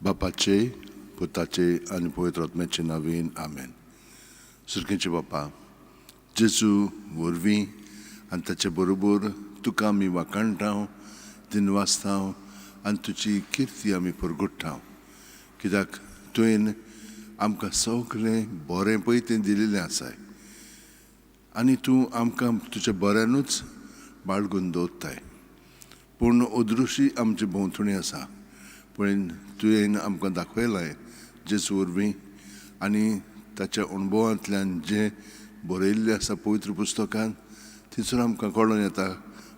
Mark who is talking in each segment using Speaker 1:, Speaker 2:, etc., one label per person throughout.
Speaker 1: बापाचे, पुताचे आनी पवित्र आत्म्याचे नांवान आमेन. सुरखेचे बापा, जेजू वरवीं आनी ताचे बरोबर तुका आमी वाखाणटाव, दिनवासताव आनी तुजी किर्ती आमी परगुट्टाव, कित्याक तुवें आमकां सगळें बरें पळय तें दिलेलें आसाय आनी तूं आमकां तुज्या बऱ्यानूच बाळगून दवरताय. पूण अदृश्य आमचे भोंवतणी आसा, पूण तुवें आमकां दाखयलां जेजू वरवीं आनी ताच्या अणभवांतल्यान जें बरयल्लें आसा पवित्र पुस्तकान, थंयसर आमकां कळोन येता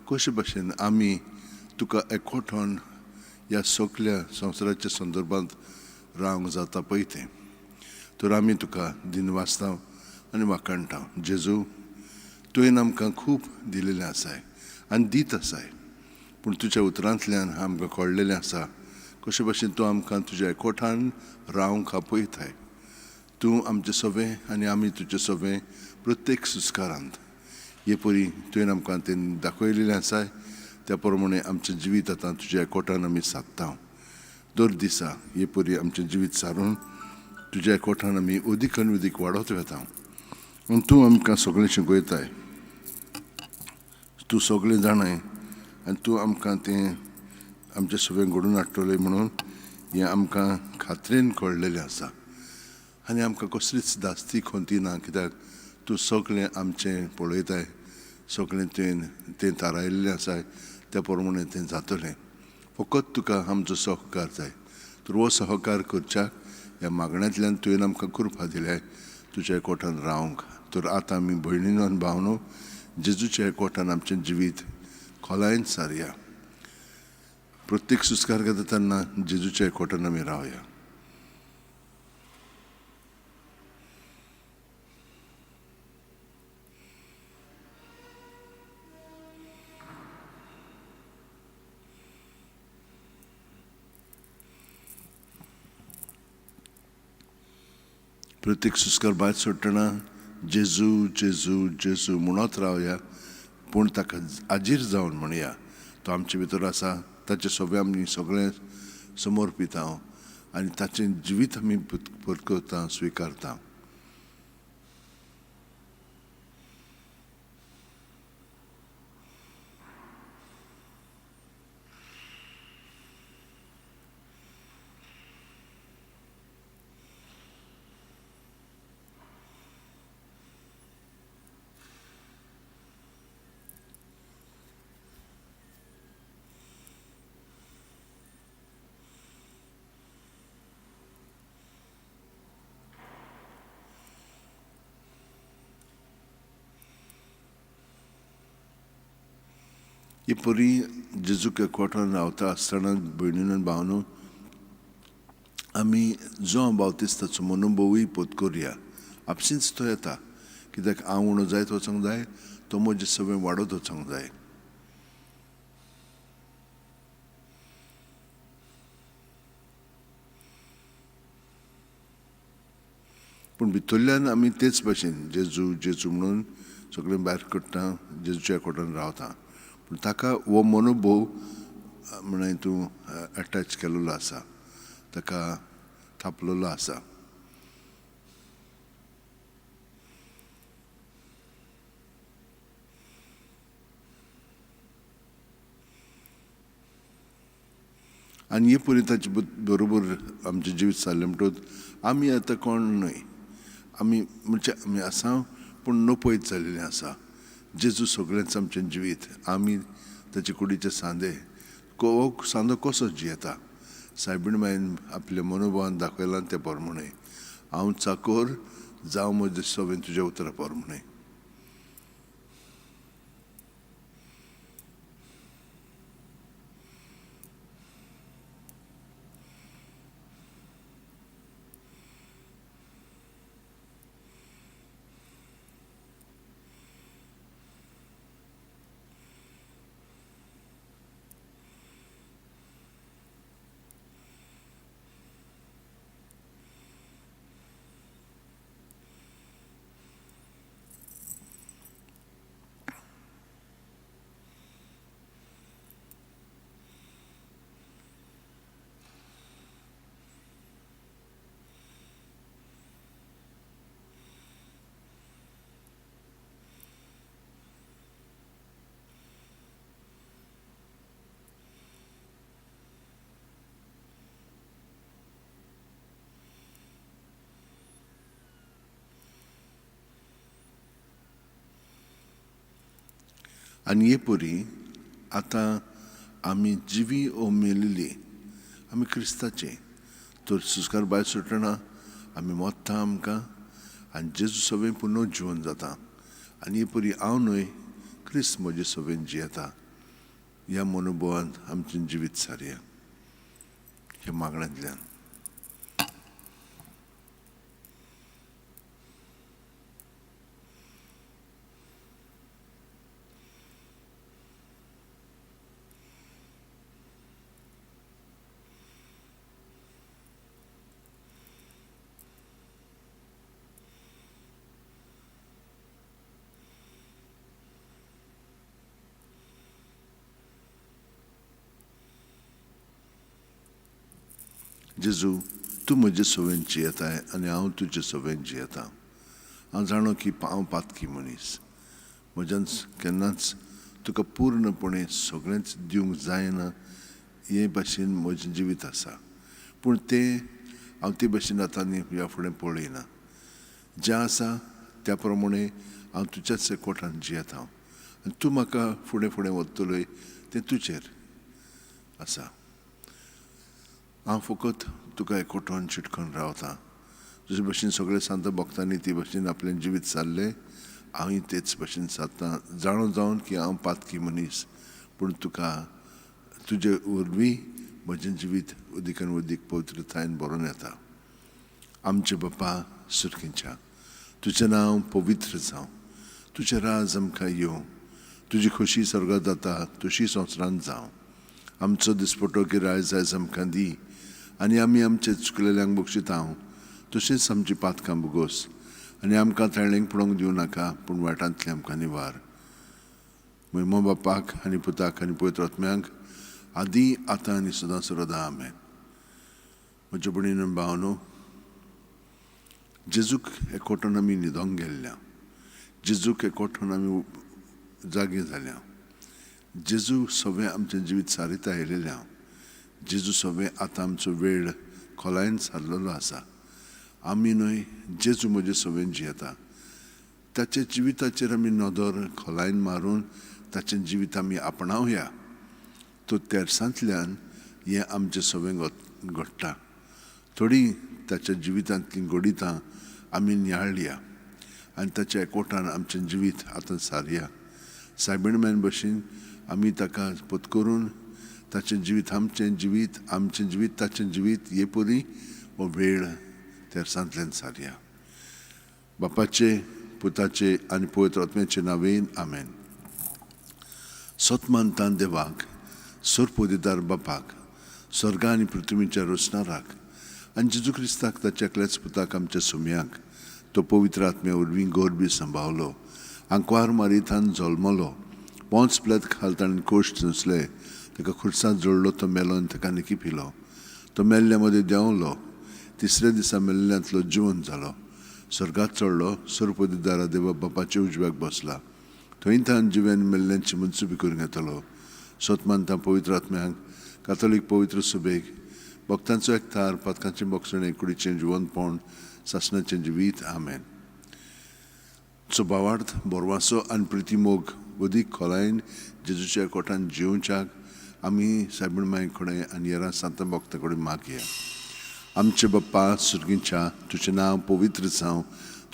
Speaker 1: कशे भाशेन आमी तुका एकवटोन ह्या सगल्या संवसाराच्या संदर्भांत रावंक जाता पळय तें. तर आमी तुका दिनवासता आनी वाखाणटा. जेजू, तुवें आमकां खूब दिलेलें आसाय आनी दीत आसाय, पूण तुज्या उतरांतल्यान आमकां कळ्ळेलें आसा कशे भाशेन तूं आमकां तुज्या एकवटान रावंक आपयताय. तूं आमचें सवें आनी आमी तुजें सवें प्रत्येक संस्कारांत हे परी तुवें आमकां तें दाखयलेलें आसाय. त्या प्रमाणे आमचें जिवीत आतां तुज्या एकवटान आमी सादता. दर दिसा हे परी आमचें जिवीत सारून तुज्या एकवटान आमी अदीक आनी अदीक वाडत वता. आनी तूं आमकां सगळें शिकयताय, तूं सगळें जाणाय आनी तूं आमकां तें आमचें सगळें घडोवन हाडटलें म्हणून हें आमकां खात्रेन कळ्ळेलें आसा. आनी आमकां कसलीच धास्ती खंती ना, कित्याक तूं सगळें आमचें पळयताय, सगळें तुवें तें थारायल्लें आसाय, त्या प्रमाणे तें जातलें. फकत तुका आमचो सहकार जाय. तर हो सहकार करच्याक ह्या मागण्यांतल्यान तुवें आमकां कृपा दिल्याय तुज्या एकवटान रावंक. तर आतां आमी भयणीनो आनी भावनो जेजूच्या एकवटान आमचें जिवीत खोलायेन सारया. प्रत्येक संस्कार घेता तेन्ना जेजूच्या एकवटान आमी रावया. प्रत्येक संस्कार भायर सोडटना जेजू जेजू जेजू म्हणत रावया, पूण ताका आजीर जावन म्हणया. तो आमचे भितर आसा, ताचे सगळें आमी सगळें समर्पिता आनी ताचें जिवीत आमी परकता, स्विकारता. ही परी जेजूक एकवटान रावता आसतना भयणीन आनी भावनो आमी जो बावतिस्ताचो मनोभवूय पोत करुया. आपशींच तो येता, कित्याक हांव उणो जायत वचोंक जाय, तो म्हजें सगळें वाडत वचोंक जाय. पूण भितरल्यान आमी तेच भाशेन जेजू जेजू म्हणून सगळें भायर काडटा, जेजूच्या एकवटान रावता. पूण ताका हो मनोभव म्हणून तूं एटॅच केलेलो आसा, ताका थापलेलो आसा. आनी हे परी ताचे बरोबर आमचें जिवीत सारलें म्हणटकच आमी आतां कोण न्हय, आमी म्हणजे आमी आसा पूण नपयत जाल्लें आसा. जेजू सगळेंच आमचें जिवीत, आमी ताचे कुडीचे सांदे. हो सांदो कसो जियेता सायबीण मायन आपल्या मनोभावान दाखयलां त्या प्रमाणे हांव चाकोर जावं म्हजें सगळें तुज्या उतरा प्रमाणे. आनी हे परी आतां आमी जिवी ओ मेलिली आमी क्रिस्ताचे तर सुस्कार भायर सुटना आमी मोत्ता आमकां आनी जेजू सवें पुनः जिवन जाता आनी हे परी हांव न्हय क्रिस्त म्हजे सवेन जियेता. ह्या मनोभवान आमचें जिवीत सारया ह्या मागण्यांतल्यान. जेजू तूं म्हजे सवेन जियेताय आनी हांव तुजे सवेन जियेतां. हांव जाणो की हांव पातकी मनीस, म्हज्यान केन्नाच तुका पूर्णपणे सगळेंच दिवंक जायना हे भाशेन म्हजें जिवीत आसा, पूण तें हांव ते भाशेन आतां न्ही ह्या फुडें पळयना. जें आसा त्या प्रमाणे हांव तुज्याच एकवटान जियेता आनी तूं म्हाका फुडें फुडें वतलोय तें तुजेर आसा. हांव फकत तुका एकवटोन चिटकोन रावता. जशे भशेन सगळे सांत भक्तांनी ते भशेन आपलें जिवीत सारलें हांवूय तेच भशेन सारता, जाणो जावन की हांव पातकी मनीस, पूण तुका तुजे वरवीं म्हजें जिवीत अदीक आनी अदीक पवित्रतायेन भरून येता. आमचे बापा सुर्खेच्या, तुजें नांव पवित्र जावं, तुजें राज आमकां येवं, तुजी खोशी स्वर्गात जाता तशी संवसारांत जावं. आमचो दिसपटो गिराय जायज आमकां दी आनी आमी आमचे चुकलेल्यांक बक्षिता तशेंच आमची पातकां भोगोस आनी आमकां ताळेंक पळोवंक दिवं नाका, पूण वायटांतलें आमकां निवार. म्हयमो बापाक आनी पुताक आनी पवित्र आत्म्यांक आदी आतां आनी सदां सर्वदा आमेन. म्हज्या भयणीन भावनो, जेजूक एकवटून आमी न्हिदोंक गेल्ल्या, जेजूक एकवटून आमी जागे जाल्या, जेजू सगळें आमचें जिवीत सारीत आयिल्लें, जेजू सगळें आतां आमचो वेळ खोलायेन सारलेलो आसा. आमी न्हय जेजू म्हजे सवेन जियेता, ताच्या जिविताचेर आमी नदर खोलायेन मारून ताचें जिवीत आमी आपणावया. तो तेरसांतल्यान हें आमचें सगळें घडटा. थोडीं ताच्या जिवितांतलीं घडितां आमी नियाळया आनी ताच्या एकवटान आमचें जिवीत आतां सारया. सायबीण मायन भशेन आमी ताका पत्करून ताचें जिवीत आमचें जिवीत, आमचें जिवीत ताचें जिवीत हे परी हो वेळ तेरसांतल्यान सारया. बापाचे पुताचे आनी पवित्र आत्म्याचे नांवेन आमेन. सतमानतान देवाक, सरपोदिदार बापाक, स्वर्गा आनी पृथ्वीच्या रोसणाराक आनी जेजू क्रिस्ताक ताच्या एकल्याच पुताक आमच्या सुम्याक तो पवित्र आत्म्या वरवीं गोरबी सांबावलो, आंकवार मारितान जल्मलो, पोंच प्लेत खाल ताणें कोश्ट सोंसले, ताका खुर्सांत जोडलो, तो मेलो आनी ताका निकी पिलो, तो मेल्ल्या मदें देंवलो, तिसऱ्या दिसा मेल्ल्यांतलो जिवन जालो, स्वर्गात चडलो, सरपोदिदारा देवा बापाच्या उजव्याक बसला, थंय तान जिव्यान मेल्ल्यांची मनसुबी करून घेतलो. सतमानता पवित्र आत्म्यांक, कातोलीक पवित्र सुबेक, भक्तांचो एकतार, पातकांचें बोगसणें, कुडीचें जिवनपण, सासणाचें जिवीत आमेन. सो भावार्थ बोरवासो आनी प्रितीमोग अदीक खोलायेन जेजूच्या कोटान जिवच्याक आमी सायबीण माई कडेन आनी हेरां सांतां भक्तां कडेन मागया. आमचे बाप्पा सुर्गीच्या, तुजें नांव पवित्र जावं,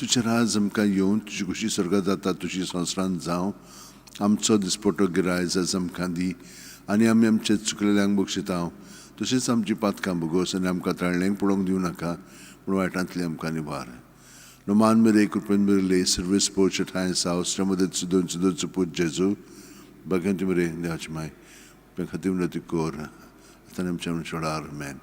Speaker 1: तुजें राज आमकां येवन, तुजी खोशी स्वर्गात जाता तुजी संवसारांत जावं. आमचो दिसपटो गिराय जायज आमकां दी आनी आमी आमचे चुकलेल्यांक बक्षिता तशेंच आमची पातकां भोगोस आनी आमकां ताळणेक पळोवंक दिवं नाका, पूण वायटांतलें आमकां निवार. नोमान मेरे कृपेन मेरे सर्विस पोच ठांय साव श्रमदत सुदोन सुदोन सुपूत जेजू बागेंत मेरे देवाची माय खातीर विनंती कर आतां आमच्या मनशार मेन.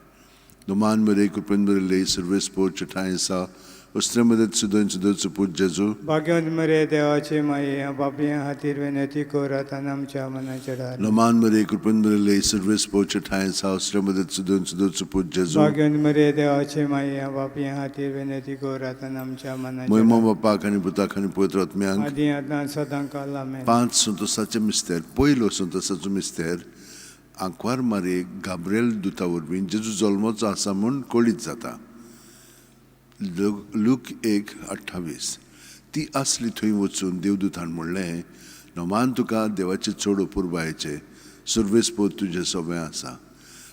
Speaker 1: नोमान मेरे कृपेन मेरे सर्विस पोच ठांय साव उस्त्रेमदत सुदोन सुदोन सुपूत जेजू
Speaker 2: भाग्यवंत मरे देवाचे माये बापया खातीर विनंती कर आतां आमच्या मनाच्या दार.
Speaker 1: नोमान मेरे कृपेन मेरे सर्विस पोच ठांय साव उस्त्रेमदत सुदोन सुदोन सुपूत जेजू
Speaker 2: भाग्यवंत मरे देवाचे माये बापया खातीर विनंती कर आतां आमच्या मनाच्या
Speaker 1: मोहिमो बापाक आनी पुताक आनी पवित्र आत्म्यांक
Speaker 2: आदी आतां सदां काल आमेन.
Speaker 1: 5 संतोसाचे मिस्तेर. पयलो संतोसाचो मिस्तेर आंकवार मारे गाब्रिएल दुता वरवीं जेजू जल्मोचो आसा म्हूण कळीत जाता. लूक 1:28. ती आसली थंय वचून देवदूतान म्हणलें, नोमान तुका देवाचे चड अपुरबायेचे, सर्वेस्पोर तुजें सवें आसा.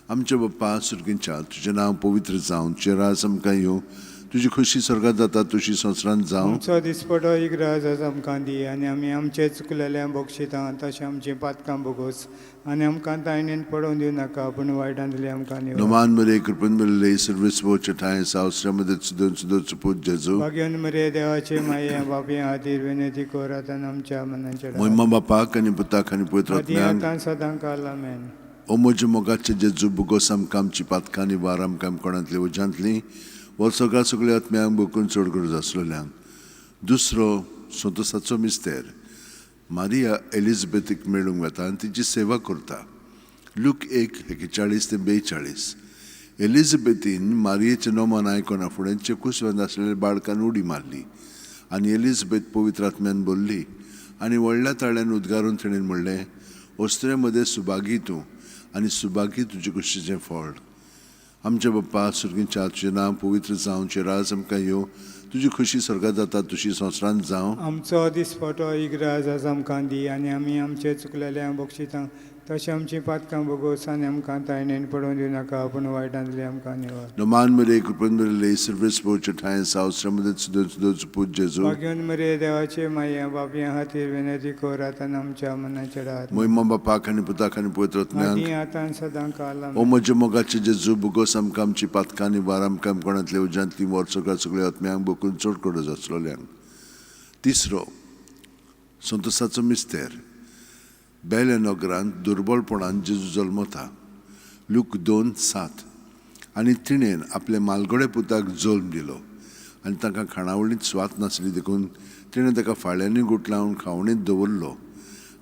Speaker 1: आमचे बाप्पा सुर्गींच्या, तुजें नांव पवित्र जावं, तुजें राज आमकां येवं, तुजी खुशी स्वर्गात जाता तशी संवसारांत जावं.
Speaker 2: आमचो दिसपटो इग्राज आज आमकां दी आनी आमी आमचे चुकलेल्या बक्षिता तशें आमचीं पातकां भोगोस आनी आमकां तायणेन पडोवन दिवं नाका, पूण वायटांतली आमकां निवार.
Speaker 1: नोमान मरे कृपेन मेळिल्ले सर्वेस्पोर ठांय सावसऱ्या मदत सुदोन सुदोचो पूत जेजू.
Speaker 2: भाग्यन मरे देवाचे माये बापया खातीर विनंती कर आतां आमच्या मनाच्या
Speaker 1: मोहिमा बापाक आनी पुताक आनी पवित्र
Speaker 2: आदी
Speaker 1: आत्म्याक.
Speaker 2: आतां सदां काल, आमेन.
Speaker 1: ओ म्हज्या मोगाचे जेजू, बुगोस आमकां आमची पातकां निवार, आमकां कोणांतली उज्यांतली वर सगळ्या सगळ्या आत्म्यांक बोकून चड गरज आसलेल्यांक. दुसरो संतोसाचो मिस्तेर, मारिया एलिजबेथीक मेळूंक वता आनी तिची सेवा करता. लूक 1:41 ते 42. एलिजबेथीन मारियेचें नोमान आयकना फुडें चेकूसवेंत आसलेल्या बाळकान उडी मारली आनी एलिजबेथ पवित्र आत्म्यान भरली आनी व्हडल्या ताळ्यान उद्गारून तिणें म्हणलें, ओस्त्रे मदें सुभागी तूं आनी सुभागी तुजे कुशीचें फळ. आमचे बाप्पा सुर्गींच्या, तुजें नांव पवित्र जावं, तुजें राज आमकां येवं, तुजी खुशी स्वर्गात जाता तशी संवसारांत जावं.
Speaker 2: आमचो दिसपटो इग्राज आज आमकां दी आनी आमी आमचे चुकलेल्या बक्षिता तशें आमचीं पातकां भोगोस आनी आमकां तायणेन पडोवन दिवं नाका, पूण वायटांतली आमकां निवार.
Speaker 1: नोमान मरे कृपेन मेळिल्ले सर्वेस्पोरचे ठांय सावसऱ्या मदत सुदोन सुदोचो पूत जेजू.
Speaker 2: भाग्यन मरे देवाचे माये बापया खातीर विनंती कर आतां आमच्या मनाच्या डार.
Speaker 1: मोहिमा बापाक आनी पुताक आनी पवित्र आत्म्याक.
Speaker 2: आदी आतां सदां काल,
Speaker 1: ओ
Speaker 2: आमेन.
Speaker 1: म्हज्या मोगाचे जेजू, बुगोस आमकां आमची पातकां निवार, आमकां कोणांतले उज्यांतली वर सगळ्या सगळ्या आत्म्यांक बोकून चड गरज आसलेल्यांक. तिसरो संतोसाचो मिस्तेर, बेल्या नगरांत दुर्बळपणान जेजू जल्मता. लूक 2:7. आनी तिणेन आपल्या मालगडे पुताक जल्म दिलो आनी तांकां खाणावळींत स्वाद नासली देखून तिणें ताका फाळ्यांनी गुटलावन खावणींत दवरलो.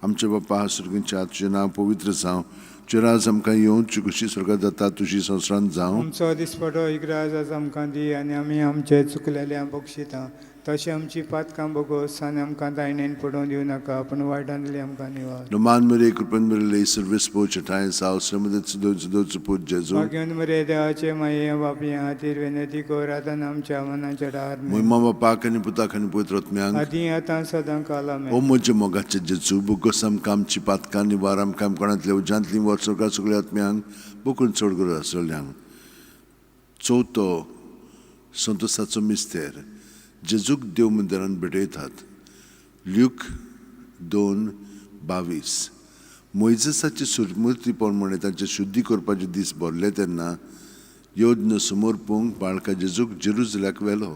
Speaker 1: आमचे बाप्पा सुर्गींच्या, तुजें नांव पवित्र जावं, तुजें राज आमकां येवं, तुजी खुशी स्वर्गात जाता तुजी संवसारांत जावं.
Speaker 2: आमचो दिसपटो इग्राज आज आमकां दी आनी आमी आमचे चुकलेल्या बक्षिता तशें आमची पातकां भोगोस आनी आमकां तायणेन पडोवन दिवं नाका, पूण वायटांतली आमकां निवार.
Speaker 1: नोमान मरे कृपेन मेळिल्ले सर्वेस्पोरचे ठांय सावसऱ्या मदत सुदोन सुदोचो पूत जेजू.
Speaker 2: भाग्यन मरे देवाचे माये बापया खातीर विनंती कर आतां आमच्या मनाच्या डार.
Speaker 1: मोहिमा बापाक आनी पुताक आनी पवित्र आत्म्याक.
Speaker 2: आदी आतां सदां काल,
Speaker 1: ओ
Speaker 2: आमेन.
Speaker 1: म्हज्या मोगाचे जेजू, बुगोस आमकां आमची पातकां निवार, आमकां कोणांतल्या उज्यांतली वर सगळ्या सगळ्या आत्म्यांक बोकून चड गरज आसलेल्यांक. चवथो संतोसाचो मिस्तेर, जेजूक देव मंदिरान भेटयतात. ल्यूक 2:22. मोयजेसाचे सुरमूर्ती प्रमाणे तांचे शुद्धी करपाचे दीस भरले तेन्ना यज्ञ समर्पूंक बाळका जेजूक जेरुजल्याक व्हेलो.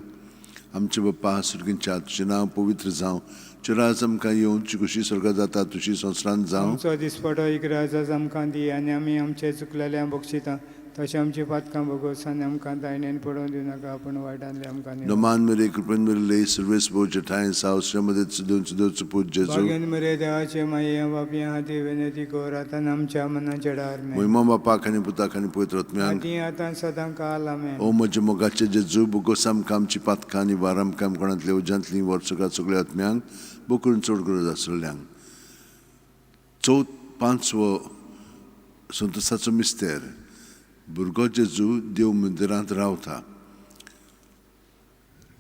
Speaker 1: आमचे बाप्पा सुर्गींच्या, तुजें नांव पवित्र जावं, तुजें राज आमकां येवं, तुजी खुशी स्वर्गात जाता तुजी संवसारांत जावं.
Speaker 2: आमचो दिसपटो इग्राज आज आमकां दी आनी आमी आमचे चुकलेल्या बक्षिता तशें आमची पातकां भोगोस आनी आमकां तायणेन पडोवन दिवं नाका, पूण वायटांतली आमकां निवार.
Speaker 1: नोमान मरे कृपेन मेळिल्ले सर्वेस्पोरचे ठांय सावसऱ्या मदत सुदोन सुदोचो पूत जेजू.
Speaker 2: भाग्यन मरे देवाचे माये बापया खातीर विनंती कर आतां आमच्या मनाच्या डार.
Speaker 1: मोहिमा बापाक आनी पुताक आनी पवित्र आत्म्याक.
Speaker 2: आदी आतां सदां काल, आमेन.
Speaker 1: ओ म्हज्या मोगाचे जेजू, बुगोस आमकां आमची पातकां निवार, आमकां कोणांतल्या उज्यांतली वर सगळ्या सगळ्या आत्म्यांक बोकून चड गरज आसलेल्यांक. पांचवो संतोसाचो मिस्तेर, भुरगो जेजू देव मंदिरांत रावता.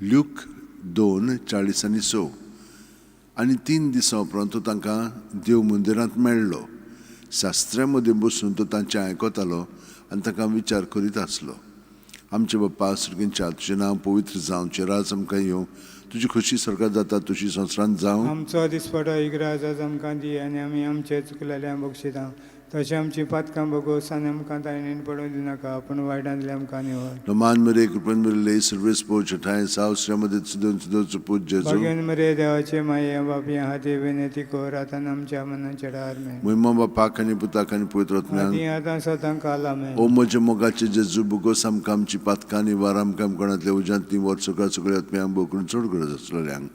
Speaker 1: ल्यूक 2:40 आनी 6. आनी 3 दिसां उपरांत तो तांकां देव मंदिरांत मेळ्ळो. शास्त्र्या मदीं बसून तो तांचें आयकतालो आनी तांकां विचार करीत आसलो. आमचे बाप्पा सुर्गींच्या, तुजें नांव पवित्र जावं, तुजें राज आमकां येवं, तुजी खुशी स्वर्गात जाता तुजी संवसारांत जावं.
Speaker 2: आमचो दिसपटो इग्राज आज आमकां दी आनी आमी आमचे चुकलेल्या बक्षिता तशें आमची पातकां भोगोस आनी आमकां तायणेन पडोवन दिवं नाका, पूण वायटांतली आमकां निवार.
Speaker 1: नोमान मरे कृपेन मेळिल्ले सर्वेस्पोरचे ठांय सावसऱ्या मदत सुदोन सुदोचो पूत जेजू.
Speaker 2: भाग्यन मरे देवाचे माये बापया खातीर विनंती कर आतां आमच्या मनाच्या डार.
Speaker 1: मोहिमा बापाक आनी पुताक आनी पवित्र आत्म्याक.
Speaker 2: आदी आतां सदां काल, आमेन.
Speaker 1: ओ म्हज्या मोगाचे जेजू, बुगोस आमकां आमची पातकां निवार, आमकां कोणांतल्या उज्यांतली वर सगळ्या सगळ्या आत्म्यांक बोकून चड गरज आसलेल्यांक.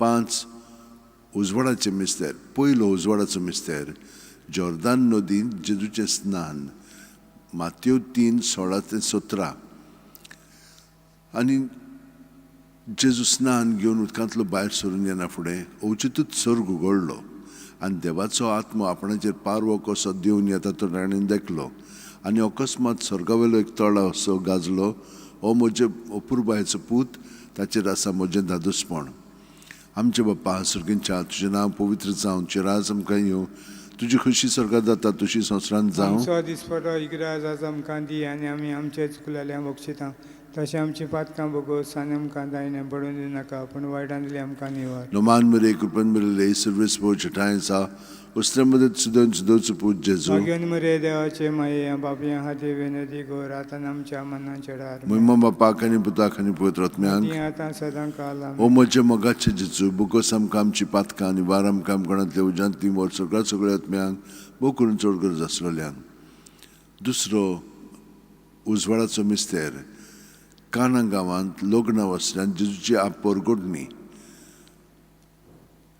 Speaker 1: पांच उजवाडाचे मिस्तेर, पयलो उजवाडाचो मिस्तेर, जॉर्दान नदींत जेजूचें स्नान. मात्यो 3:16 ते 17. आनी जेजू स्नान घेवन उदकांतलो भायर सरून येना फुडें अवचितूच सर्ग उगडलो आनी देवाचो आत्मो आपणाचेर पारवो कसो देवन येता तो ताणें देखलो. आनी अकस्मात स्वर्गावेलो एक तळो असो गाजलो, हो म्हजे अपुरबायेचो पूत, ताचेर आसा म्हजें धादोसपण. आमचे बाप्पा सुर्गींच्या, तुजें नांव पवित्र जावं, तुजें राज आमकां येवं, तुजी खुशी स्वर्गात जाता तशी संवसारांत जावं.
Speaker 2: आमचो दिसपटो इगराज आज आमकां दी आनी आमी आमचे चुकलेल्या बक्षिता तशें आमची पातकां भोगोस आनी आमकां दायने पडून दिनाका, पूण वायटांतली आमकां निवार.
Speaker 1: नोमान मरे कृपन मेरेले सर्वेस पो छटाय सा उस्त्रे मदत सुदन सुदोचो पूत जेजू.
Speaker 2: भाग्यन मरे देवाचे माये बापया हाती विनती कर आतां आमच्या मनाच्या डार.
Speaker 1: महिमा बापाक आनी पुताक आनी पवित्र आत्म्यांक.
Speaker 2: ती आतां सदां काल.
Speaker 1: ओ म्हज्या मोगाचे जेजू, बोगोस आमकां आमची पातकां आनी वार आमकां आमकणांतल्या उज्यांतली वर सगळ्या सगळ्या आत्म्यांक, भोव करून चड गरज आसलेल्यांक. दुसरो उजवाडाचो मिस्तेर, काना गांवांत लग्ना वसऱ्यांत जेजूची आप परगटणी.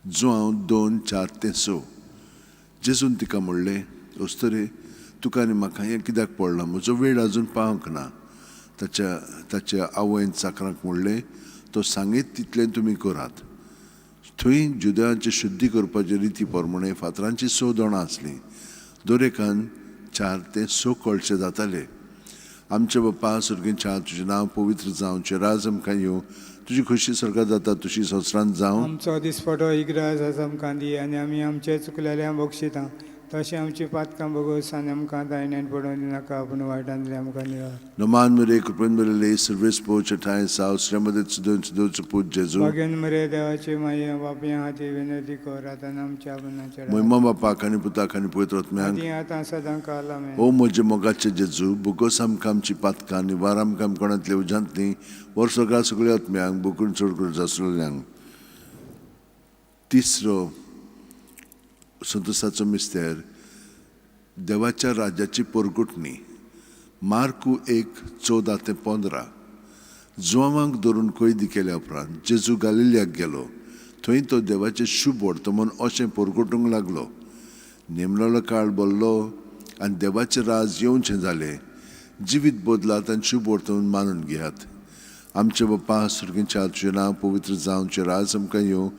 Speaker 1: जुआंव 2:4 ते 6. जेजून तिका म्हणलें, अस्तरे, तुका आनी म्हाका हें कित्याक पडलां? म्हजो वेळ अजून पावंक ना. ताच्या ताच्या आवयन चाकरांक म्हणलें, तो सांगीत तितलें तुमी करात. थंय जुदयांचे शुद्धी करपाचे रिती प्रमाणे फातरांची स दोणां आसलीं. दरेकान 4 ते 6 कळशे जाताले. आमचे बाप्पा सुर्गींच्या, तुजें नांव पवित्र जावं, तुजें राज आमकां येवं, तुजी खुशी स्वर्गात जाता तशी संवसारांत जावं.
Speaker 2: आमचो दिसपटो इगराज आज आमकां दी आनी आमी आमचे चुकलेल्या बक्षिता तशें आमची पातकां भोगोस आनी आमकां दायण्यान पडून दिनाका, पूण वायटांतली आमकां निवार.
Speaker 1: नमान मरे कृपेन मेरेले सर्वेस पो छटाय सा उस्त्रे मदत सुदन सुदोचो पूत जेजू.
Speaker 2: भाग्यन मरे देवाचे माये बापया हाती विनती कर आतां आमच्या मनाच्या डार.
Speaker 1: महिमा बापाक आनी पुताक आनी पवित्र आत्म्यांक.
Speaker 2: ती आतां सदां काल. आमेन.
Speaker 1: ओ म्हज्या मोगाचे जेजू, बोगोस आमकां आमची पातकां, निवार आमकां आमकोणांतल्या उज्यांतली वर सगळ्या सगळ्या आत्म्यांक, बोकून चड गरज आसलेल्यांक. तिसरो संतोसाचो मिस्तेर, देवाच्या राज्याची परगटणी. मार्कू 1:14 ते 15. जुवांक धरून कैदी केल्या उपरांत जेजू गालिलियाक गेलो. थंय तो देवाचें शुभ वर्तमान अशें परगटूंक लागलो, नेमलेलो काळ बोल्लो आनी देवाचें राज येवचें जालें. जिवीत बदलात आनी शुभ वर्तमान मानून घेयात. आमचे बाप्पा सुर्गींच्या, तुजें नांव पवित्र जावं, तुजें राज आमकां येवं,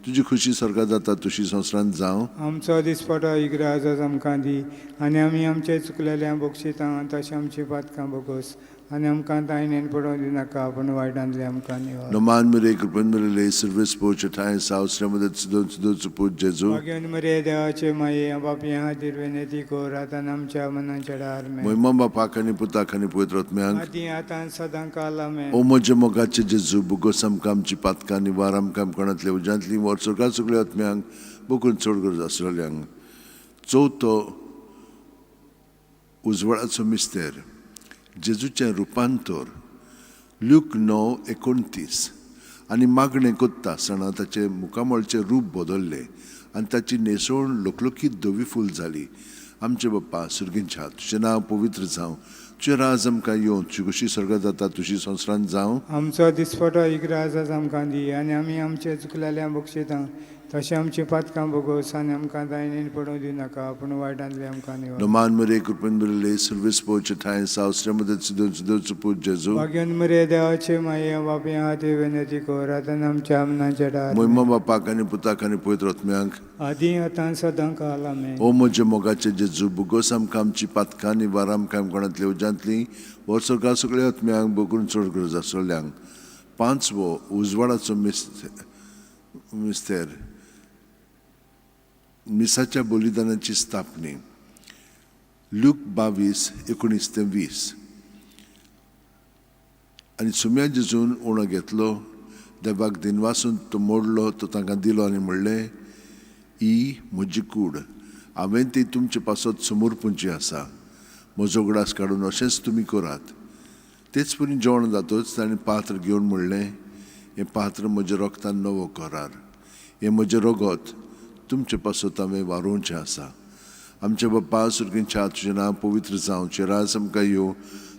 Speaker 1: तुजी खुशी स्वर्गात जाता तशी संवसारांत जावं.
Speaker 2: आमचो दिसपटो इगराज आज आमकां दी आनी आमी आमचे चुकलेल्या बक्षिता तशें आमची पातकां भोगोस आनी आमकां दायण्यान पडून दिनाका, पूण वायटांतली आमकां निवार.
Speaker 1: नोमान मरे कृपेन मेरेले सर्वेस पो छटाय सा उस्त्रे मदत सुदन सुदोचो पूत जेजू.
Speaker 2: भाग्यन मरे देवाचे माये बापया हातीर विनती कर आतां आमच्या मनाच्या डार.
Speaker 1: महिमा बापाक आनी पुताक आनी पवित्र आत्म्यांक.
Speaker 2: आदी आतां सदां काल. आमेन.
Speaker 1: ओ म्हज्या मोगाचे जेजू, बोगोस आमकां आमची पातकां, निवार आमकां आमकणांतल्या उज्यांतली वर सगळ्या सगळ्या आत्म्यांक, बोकून चड गरज आसलेल्यांक. चवथो उजवाडाचो मिस्तेर, जेजूचें रुपांतर. ल्यूक 9:29. आनी मागणें कोत्ता आसतना ताचें मुखामळचें रूप बदल्लें आनी ताची न्हेसवण लकलकीत धवी फूल जाली. आमचे बाप्पा सुर्गींच्या, तुजें नांव पवित्र जावं, तुजें राज आमकां येवं, तुजी खुशी स्वर्गात जाता तशी संवसारांत जावं.
Speaker 2: आमचो दिसपटो इगराज आज आमकां दी आनी आमी आमचे चुकलेल्या बक्षिता तशें आमची पातकां भोगोस आनी आमकां दायणेन पडूं दिनाका, पूण वायटांतली आमकां निवार.
Speaker 1: नोमान मरे कृपेन मेरेले सर्वेस पो छटाय सा उस्त्रे मदत सुदन सुदोचो पूत जेजू.
Speaker 2: भाग्यन मरे देवाचे माये बापया हाती विनती कर आतां आमच्या मनाच्या डार.
Speaker 1: महिमा बापाक आनी पुताक आनी पवित्र आत्म्यांक.
Speaker 2: आदी आतां सदां काल. आमेन.
Speaker 1: ओ म्हज्या मोगाचे जेजू, बोगोस आमकां आमची पातकां, निवार आमकां आमकोणांतल्या उज्यांतली वर सगळ्या सगळ्या आत्म्यांक, बोकून चड गरज आसलेल्यांक. पांचवो उजवाडाचो मिस्तेर, मिसाच्या बलिदानाची स्थापनी. लूक 22:19 ते 20. आनी सुम्या जेजून उणो घेतलो, देवाक दिनवासून तो मोडलो, तो तांकां दिलो आनी म्हणलें, ही म्हजी कूड, हांवें ती तुमचे पासत समर्पूंची आसा. म्हजो उगडास काडून अशेंच तुमी करात. तेच परी जेवण जातच ताणें पात्र घेवन म्हणलें, हें पात्र म्हज्या रोगतान नवो करार, हें म्हजें रगत तुमचे पासत हांवें वारोवचें आसा. आमचे बाप्पा सुर्गींच्या, तुजें नांव पवित्र जावं, तुजें राज आमकां येवं,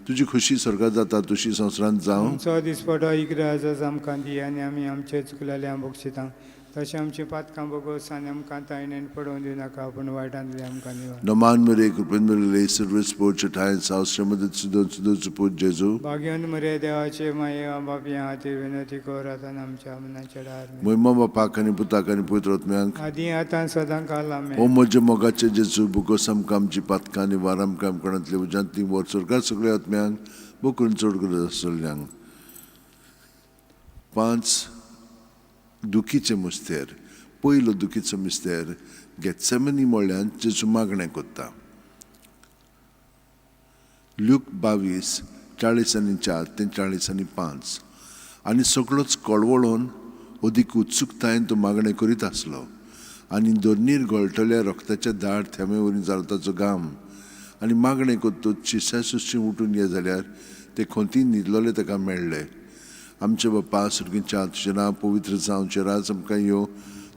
Speaker 1: तुजी खुशी स्वर्गात जाता तशी संवसारांत जावं.
Speaker 2: आमचो दिसपटो इगराज आज आमकां दी आनी आमी आमचे चुकलेल्या बक्षिता तशें आमची पातकां भोगोस आनी आमकां तायणेन पडोवन दिनाका, पूण वायटांतली आमकां निवार.
Speaker 1: नमान मरे कृपेन मेरेले सर्वेस पो छटाय सा उस्त्रे मदत सुदन सुदोचो पूत जेजू.
Speaker 2: भाग्यन मरे देवाचे माये बापया हाती विनती कर आतां आमच्या मनाच्या डार.
Speaker 1: महिमा बापाक आनी पुताक आनी पवित्र आत्म्यांक.
Speaker 2: आदी आतां सदां काल.
Speaker 1: ओ
Speaker 2: आमेन.
Speaker 1: म्हज्या मोगाचे जेजू, बोगोस आमकां आमची पातकां, निवार आमकां आमकणांतल्या उज्यांतली वर स्वर्गात सगळ्या आत्म्यांक, बोकून चड गरज आसलेल्यांक. पांच दुखीचें मुस्तेर. पयलो दुखीचो मिस्तेर गेत्सेमनी मळ्यांत जेजू मागणें कोत्ता. ल्यूक 22, 44 ते 45. आनी सगळोच कळवळोन अदीक उत्सुकतायेन तो मागणें करीत आसलो. आनी धरणीर गळटल्या रक्ताच्या दाट थेंबे वरी जालो ताचो घाम. आनी मागणें करतच शिश्या सुशी उठून ये जाल्यार ते खोंतीन न्हिदलोले ताका मेळ्ळे. आमचे बापा सर्गीच्या, तुजें नांव पवित्र जावं, तुजें राज आमकां येवं,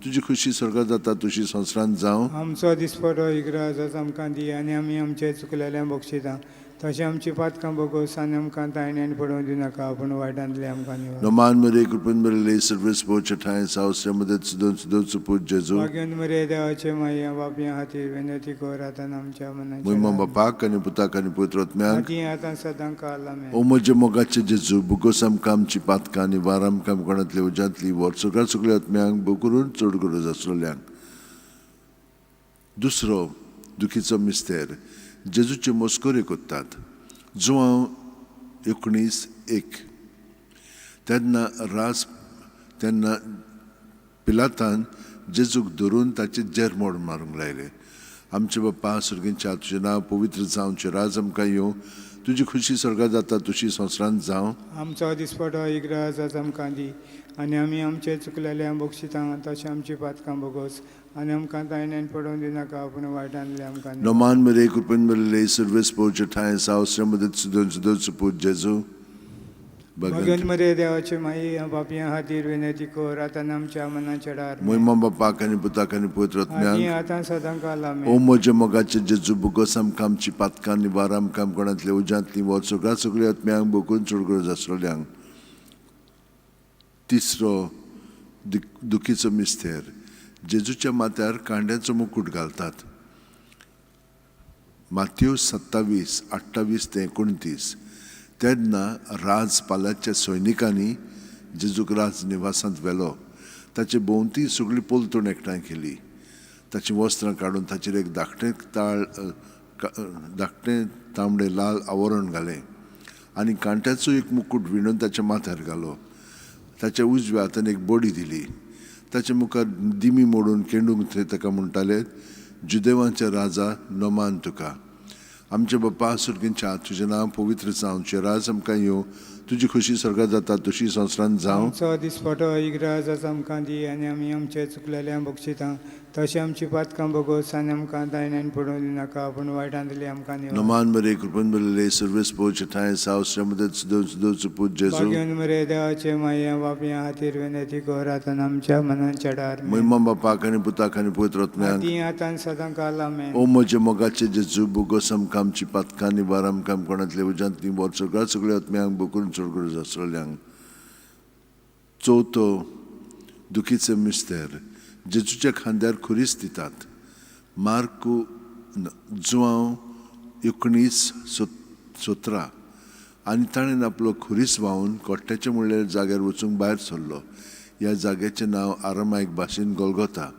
Speaker 1: तुजी खुशी स्वर्गात जाता तशी संवसारांत जावं.
Speaker 2: आमचो दिसपटो इग्राज आज आमकां दी आनी आमी आमचे चुकलेल्या बक्षिता तशें आमची पातकां भोगोस आनी आमकां तायण्यान पडोवंक दिनाका, पूण वायटांतले आमकां निवार.
Speaker 1: नमान मरे कृपेन भरिल्ले सर्वेस्पर ठांय सावसरे मदत सुदोन सुदोचो पूत जेजू.
Speaker 2: भाग्यवंत मरे देवाचे मायया बापया खातीर विनंती कर आतां आमच्या
Speaker 1: मोहिमा
Speaker 2: मनाच्या
Speaker 1: बापाक आनी पुताक आनी पवित्र आत्म्याक.
Speaker 2: आदी आतां सदां काल आमेन.
Speaker 1: ओ म्हज्या मोगाचे जेजू, बुगोस आमकां आमची पातकां आनी वार आमकां कोणांतले उज्यांतली व्हर सगळ्या सगळ्या आत्म्यांक भोव करून चड गरज आसलेल्यांक. दुसरो दुखीचो मिस्तेर जेजूच्यो मस्कऱ्यो करतात. जुवांव 19:1. तेन्ना राज तेन्ना पिलातान जेजूक धरून ताचे जेरमोड मारूंक लायले. आमचे बापा सर्गीच्या, तुजें नांव पवित्र जावं, तुजें राज आमकां येवं, तुजी खुशी स्वर्गात जाता तशी संवसारांत जावं.
Speaker 2: आमचो दिसपटो इग्राज आज आमकां दी आनी आमी आमचे चुकलेल्या बक्षिता तशें आमची पातकां भोगोस आनी आमकां तायण्यान पडोवंक दिनाका, पूण वायटांतले आमकां निवार.
Speaker 1: नमान मरे कृपेन भरिल्ले सर्वेस्पर ठांय सावसरे मदत सुदोन सुदोचो पूत जेजू.
Speaker 2: भगवंत मरे देवाचे माई बापया खातीर विनंती कर आतां आमच्या मनाच्या डार.
Speaker 1: मोहिमा बापाक आनी पुताक आनी पवित्र
Speaker 2: आदी
Speaker 1: आत्म्याक.
Speaker 2: आतां सदां काल
Speaker 1: ओ
Speaker 2: आमेन.
Speaker 1: म्हज्या मोगाचे जेजू, बुगोस आमकां आमची पातकां निवार आमकां कोणांतले उज्यांतली व्हर सगळ्या सगळ्या आत्म्यांक भोगून चड गरज आसलेल्यांक. तिसरो दुखीचो मिस्तेर जेजूच्या माथ्यार कांड्याचो मुकूट घालतात. मातयो 27, 28 ते 29. तेन्ना राजपालाच्या सैनिकांनी जेजूक राज निवासांत व्हेलो. ताचे भोंवती सगळी पलतण एकठांय केली. ताचीं वस्त्रां काडून ताचेर एक धाकटें ताळ धाकटें तांबडें लाल आवरण घालें आनी कांट्याचो एक मुकूट विणून ताच्या माथ्यार घालो. ताच्या उजव्या हातान एक बडी दिली. ताच्या मुखार दिमी मोडून केंडूंक थंय ताका म्हणटाले, जुदेवांचे राजा नमान तुका. आमचे बापा सर्गीच्या, तुजें नांव पवित्र जावं, तुजें राज आमकां येवं, तुजी खुशी स्वर्गात जाता तशी संवसारांत जावं.
Speaker 2: आमचो दिसपटो इग्राज आज आमकां दी आनी आमी आमचे चुकलेल्या बक्षिता तशें आमची पातकां भोगोस आनी आमकां तायण्यान पडोवंक दिनाका, पूण वायटांतले आमकां निवार.
Speaker 1: नमान मरे कृपेन भरिल्ले सर्वेस्पर ठांय सावसरे मदत सुदोन सुदोचो पूत जेजू.
Speaker 2: भाग्यवंत मरे देवाचे मायया बापया खातीर विनंती कर आतां आमच्या मनाच्या डार.
Speaker 1: मोहिमा बापाक आनी पुताक आनी पवित्र आत्म्याक.
Speaker 2: आदी आतां सदां काल आमेन.
Speaker 1: ओ म्हज्या मोगाचे जेजू, बुगोस आमकां आमची पातकां निवार आमकां कोणांतले उज्यांतली व्हर सगळ्या सगळ्या आत्म्यांक भोगून चड गरज आसलेल्यांक. चवथो दुखीचो मिस्तेर जेजूच्या खांद्यार खुरीस दितात. मार्कू जुवांव 19 17. आनी ताणें आपलो खुरीस व्हांवून कोट्ट्याचे म्हणल्यार जाग्यार वचूंक भायर सरलो. ह्या जाग्याचें नांव आरामायक भाशेन गोलगोता.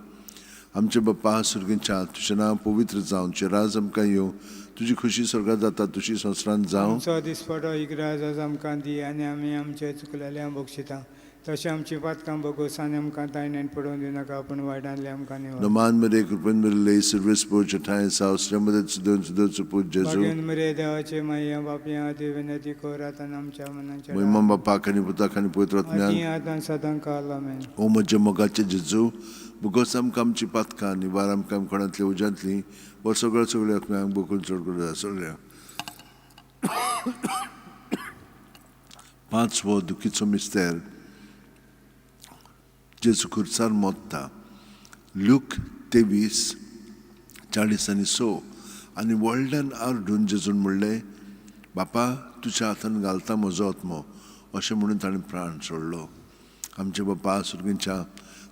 Speaker 1: आमचे बापा सर्गीच्या, तुजें नांव पवित्र जावं, तुजें राज आमकां येवं, तुजी खुशी स्वर्गात जाता तशी संवसारांत जावं.
Speaker 2: आमचो दिसपटो इग्राज आज आमकां दी आनी आमी आमचे चुकलेल्या बक्षिता तशें आमची पातकां भोगोस आनी आमकां तायण्यान पडोवंक दिनाका, पूण वायटांतले आमकां निवार.
Speaker 1: नमान मरे कृपेन भरिल्ले सर्वेस्पर ठांय सावसरे मदत सुदोन सुदोचो पूत जेजू.
Speaker 2: भाग्यवंत मरे देवाचे मायया बापया खातीर विनंती कर आतां आमच्या मनाच्या
Speaker 1: मोहिमा बापाक आनी पुताक आनी पवित्र आत्म्याक.
Speaker 2: आदी आतां सदां काल आमेन.
Speaker 1: ओ म्हज्या मोगाचे जेजू, बुगोस आमकां आमची पातकां निवार आमकां कोणांतल्या उज्यांतली व्हर सगळ्या सगळ्या आत्म्यांक बोकून चड गरज आसलेल्या. पांचवो दुखीचो मिस्तेर जेजू खुर्सार मोत्ता. ल्यूक 23, 46. आनी व्हडल्यान आरडून जेजून म्हणलें, बापा तुज्या हातान घालता म्हजो आत्मो, अशें म्हणून ताणें प्राण सोडलो. आमचे बापा सर्गीच्या,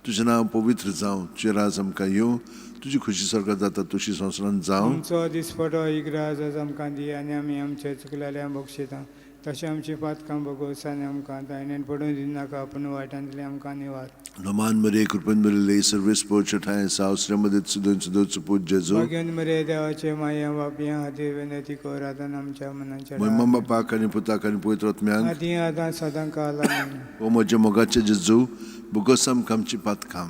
Speaker 1: तुजें नांव पवित्र जावं, तुजें राज आमकां येवं, तुजी खुशी स्वर्गात जाता तशी संवसारांत जावं.
Speaker 2: आमचो दिसपटो इग्राज आज आमकां दी आनी आमी आमचे चुकलेल्या बक्षिता तशें आमची पातकां भोगोस आनी आमकां तायण्यान पडोवंक दिनाका, पूण वायटांतले आमकां निवार.
Speaker 1: नमान मरे कृपेन भरिल्ले सर्वेस्पर ठांय सावसरे मदत सुदोन सुदोचो पूत जेजू.
Speaker 2: भाग्यवंत मरे देवाचे मायया बापया खातीर विनंती कर आतां आमच्या मनाच्या
Speaker 1: मोहिमा बापाक आनी पुताक आनी पवित्र आत्म्याक.
Speaker 2: आदी आतां सदां काल आमेन.
Speaker 1: ओ म्हज्या मोगाचे जेजू, बोगस आमकां आमची पातकां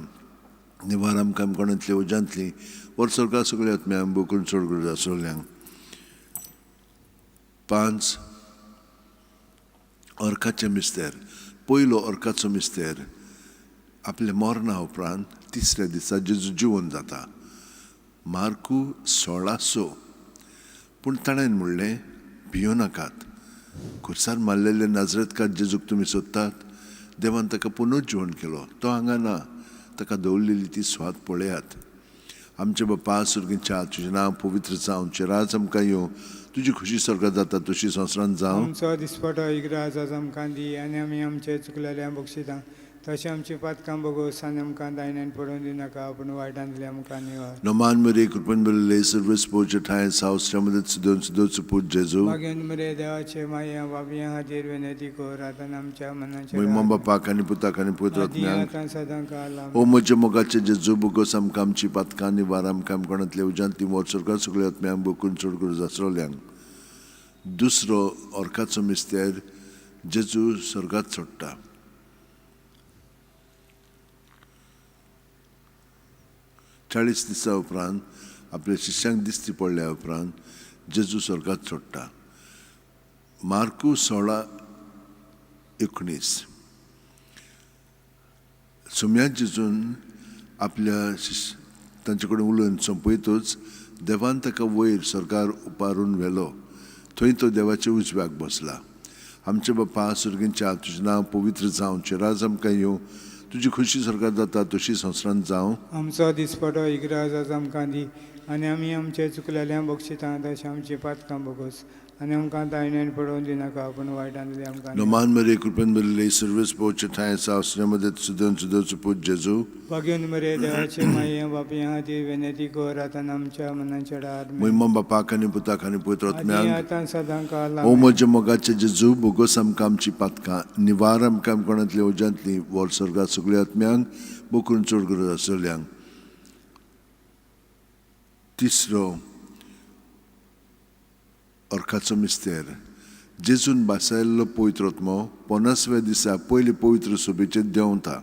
Speaker 1: निवार आमकां कोणांतली उज्यांतली वर स्वर्गा सगळ्या आत्म्यांक बोकून चड गरज आसलेल्यांक. 5 अर्काचें मिस्तेर. पयलो अर्काचो मिस्तेर आपल्या मरणा उपरांत तिसऱ्या दिसा जेजू जिवन जाता. मार्कू 16:6. पूण ताणें म्हणलें, भियो नाकात, खुर्सार मारलेले नाजरेतकार जेजूक तुमी सोदतात, देवान ताका पुनर्जिवन केलो, तो हांगा ना, ताका दवरलेली ती सुवात पळयात. आमचे बापा स्वर्गीच्या, तुजें नांव पवित्र जावं, तुजें राज आमकां येवं, तुजी खुशी स्वर्गात जाता तशी संवसारांत जावं.
Speaker 2: आमचो दिसपटो इग्राज आज आमकां दी आनी आमी आमचे चुकलेल्या बक्षितां तशें आमची पातकां बगोस आनी आमकां दायण्यान पडोवन दिनाका, पूण वायटांतले आमकां निवार.
Speaker 1: नमान मरे कृपेन भरिल्ले सर्वेस पोवचे ठांय सावसऱ्यामध्ये सुदोन सुदोचो पूत जेजू.
Speaker 2: मागीर मरे देवाचे माया बाबयां खातीर विनंती कर आतां आमच्या मनाच्या
Speaker 1: म्हय बापाक आनी पुताक आनी पवित्र आत्म्याक.
Speaker 2: आतां सदां काल.
Speaker 1: ओ म्हज्या मोगाचे जेजू, बोगस आमकां आमची पातकां निवार आमकां कोणांतल्या उज्यांतली वर स्वर्गात सगळ्या आत्म्यांक बोकून चड गरज आसलेल्यांक. दुसरो अर्काचो मिस्तेर जेजू स्वर्गात सोडटा. 40 दिसां उपरांत आपल्या शिष्यांक दिश्टी पडल्या उपरांत जेजू स्वर्गात सोडटा. मार्कू 16:19. सुम्या जेजून आपल्या तांचे कडेन उलोवन सोंपयतूच देवान ताका वयर स्वर्गार उपारून व्हेलो, थंय तो देवाच्या उजव्याक बसला. आमचे बापा स्वर्गीच्या, तुजें नांव पवित्र जावं, तुजें राज आमकां येवं, तुजी खुशी स्वर्गात जाता तशी संवसारांत जावं.
Speaker 2: आमचो दिसपटो इग्राज आज आमकां दी आनी आमी आमचे चुकलेल्या बक्षितां तशें आमची पातकां बगोस आनी आमकां दायण्यान पडोवन दिनाका, पूण वायटांतले आमकां.
Speaker 1: नमान मरे कृपेन भरिल्ले सर्वेस पोवचे ठांय सावसऱ्यामध्ये सुदोन सुदोचो पूत जेजू.
Speaker 2: भाग्योन मरे देवाचे माये बापयां खातीर विनंती कर आतां आमच्या मनाच्या डार.
Speaker 1: म्हय बापाक आनी पुताक आनी पवित्र आत्म्याक.
Speaker 2: आतां सदां काल.
Speaker 1: ओ म्हज्या मोगाचे जेजू, बोगस आमकां आमची पातकां निवार आमकां कोणांतली उज्यांतली वर स्वर्गात सगळ्या आत्म्यांक बोकरून चड गरज आसलेल्यांक. तिसरो अर्काचो मिस्तेर. जेजून भासायल्लो पवित्र आत्मो 50व्या दिसा पयले पवित्र सभेचेर देंवता.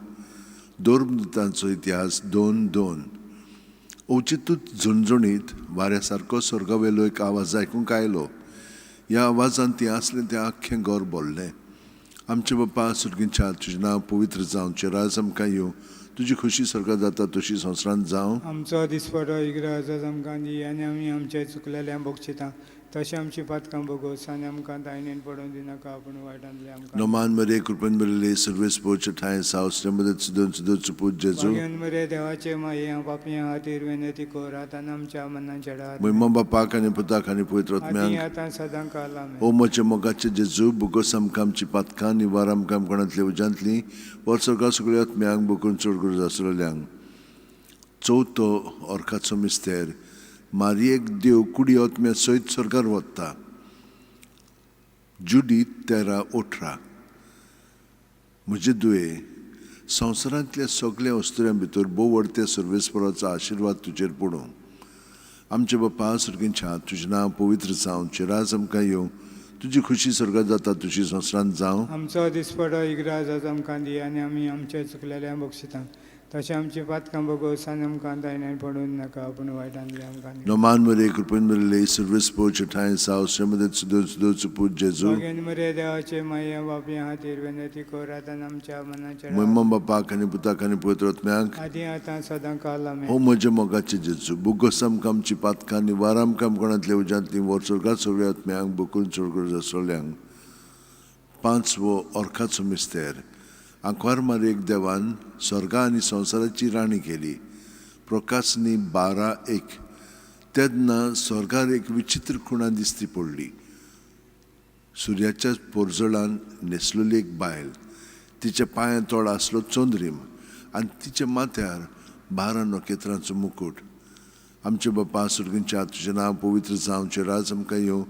Speaker 1: धर्मदूतांचो इतिहास 2:2. अवचितूच झणझणीत वाऱ्या सारको स्वर्गावेलो एक आवाज आयकूंक आयलो. ह्या आवाजान ती आसलें तें आख्खें घर भरलें. आमचे बापा स्वर्गीच्या, तुजें नांव पवित्र जावं, तुजें राज आमकां येवं, तुजी खुशी स्वर्गात जाता तशी संवसारांत जावं.
Speaker 2: आमचो दिसपटो इग्राज आज आमकां दी आनी आमी आमचे चुकलेल्या बक्षितां तशें आमची पातकां बगोस आनी आमकां दायण्यान पडोवन दिनाका, पूण वायटांतले आमकां.
Speaker 1: नमान मरे कृपेन भरिल्ले सर्वेस पोवचे ठांय सावसऱ्यामध्ये सुदोन सुदोचो पूत जेजू.
Speaker 2: भाग्योन मरे देवाचे माये बापयां खातीर विनंती कर आतां आमच्या मनाच्या डार.
Speaker 1: म्हय बापाक आनी पुताक आनी पवित्र आत्म्याक.
Speaker 2: आतां सदां काल.
Speaker 1: ओ म्हज्या मोगाचे जेजू, बोगस आमकां आमची पातकां निवार आमकां कोणांतल्या उज्यांतली वर स्वर्गा सगळ्या आत्म्यांक बोकून चड गरज आसलेल्यांक. चवथो अर्काचो मिस्तेर. मारयेक देव कुडी आत्म्या सयत स्वर्गार वता. जुडी 13:18. म्हजे दुये, संवसारांतल्या सगळ्या वस्तुऱ्यां भितर भोव व्हडत्या सर्वेस्पराचो आशिर्वाद तुजेर पडूं. आमचे बापा स्वर्गीच्या, तुजें नांव पवित्र जावं, तुजें राज आमकां येवं, तुजी खुशी स्वर्गात जाता तशी संवसारांत जावं.
Speaker 2: आमचो दिसपटो इग्राज आज आमकां दी आनी आमी आमचे चुकलेल्या बक्षितां तशें आमची पातकां बगोस आनी आमकां दायण्यान पडोवन नाका, पूण वायटांतले आमकां.
Speaker 1: नमान मरे कृपेन भरिल्ले सर्वेस पोवचे ठांय सावसऱ्यामध्ये सुदोन सुदोचो पूत जेजू.
Speaker 2: भाग्योन मरे देवाचे माये बापयां खातीर विनंती कर आतां आमच्या मनाच्या.
Speaker 1: म्हय बापाक आनी पुताक आनी पवित्र आत्म्याक.
Speaker 2: आदी आतां सदां काल.
Speaker 1: ओ म्हज्या मोगाचे जेजू, बोगस आमकां आमची पातकां निवार आमकां कोणांतल्या उज्यांतली वर स्वर्गात सगळ्या आत्म्यांक बोकून चड गरज आसलेल्यांक. 5वो अर्काचो मिस्तेर. आंकवार मारयेक देवान स्वर्गा आनी संवसाराची राणी केली. प्रकाशनी 12:1. तेन्ना स्वर्गार एक विचित्र खुणा दिश्टी पडली. सुर्याच्या पोरजळान न्हेसलेली एक बायल, तिच्या पांयां तोळ आसलो चंद्रीम आनी तिच्या माथ्यार 12 नखेत्रांचो मुकूट. आमचे बापा स्वर्गीच्या, तुजें नांव पवित्र जावं, तुजें राज आमकां येवं,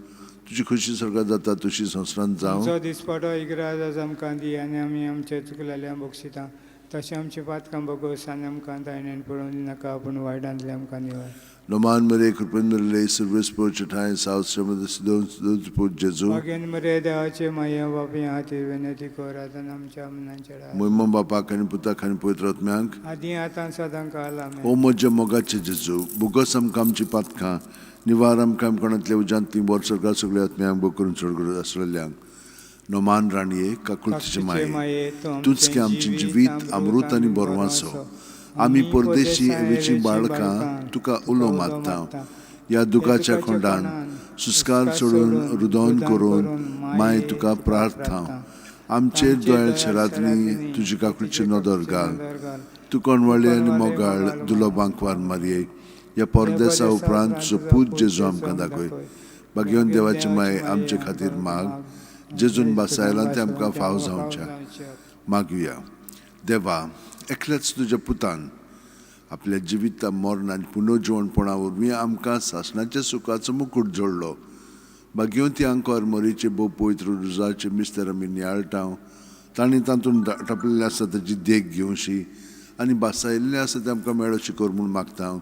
Speaker 1: तुजी खुशी स्वर्गात जाता तशी संवसारांत जावं.
Speaker 2: आमचो दिसपटो इग्राज आज आमकां दी आनी आमी आमचे चुकलेल्या बक्षितां तशें आमची पातकां भोगोस आनी आमकां तायणेन पडोवन दिनाका, पूण वायटांतलें आमकां निवार.
Speaker 1: नोमान मरे कृपेन मेळिल्ले सर्वेस्पर ठांय सावथ जेजू.
Speaker 2: मागीर मरे देवाचे माये बापया खातीर विनंती कर आतां आमच्या मनाच्या वेळार.
Speaker 1: मोहिमा बापाक आनी पुताक आनी पवित्र आत्म्याक.
Speaker 2: आदी आतां सदां काल. आमेन.
Speaker 1: ओ म्हज्या मोगाचे जेजू, भोगोस आमकां आमची पातकां, निवार आमकां कोणांतल्या उज्यांतली वर सरकार सगळ्या आत्म्यांक भोग करून चड आसलेल्यांक. नोमान राणये, काकुळतीचे माये, तूंच की आमचें जिवीत अमृत आनी बरवासो. आमी परदेशी एवेची बाळकां तुका उलो मारता. ह्या दुखाच्या खोंडान सुस्कार सोडून रुदोन करून माय तुका प्रार्थना. आमचेर दोळ्या शेरांतली तुजी काकुळची नदर घाल. तूं कोणवाळी आनी मोगाळ दुलो बांकवार मारये, ह्या परदेसा उपरांत तुजो पूत जेजू आमकां दाखय. बागेवन देवाचे माय आमचे खातीर माग, जेजून बासायलां तें आमकां फाव जावच्या. मागुया. देवा, एकल्याच तुज्या पुतान आपल्या जिविता मरण आनी पुनर्जिवणपणा वरवीं आमकां सासणाच्या सुखाचो मुकूट जोडलो. बागेवती आंकोर मोरीचे भोव पवित्र रुजाचे मिस्तर आमी नियाळटा. तांणी तातूंत टापलेलें आसा ताची देख घेवशी आनी बासायल्लें आसा तें आमकां मेळोशी कर म्हूण मागता.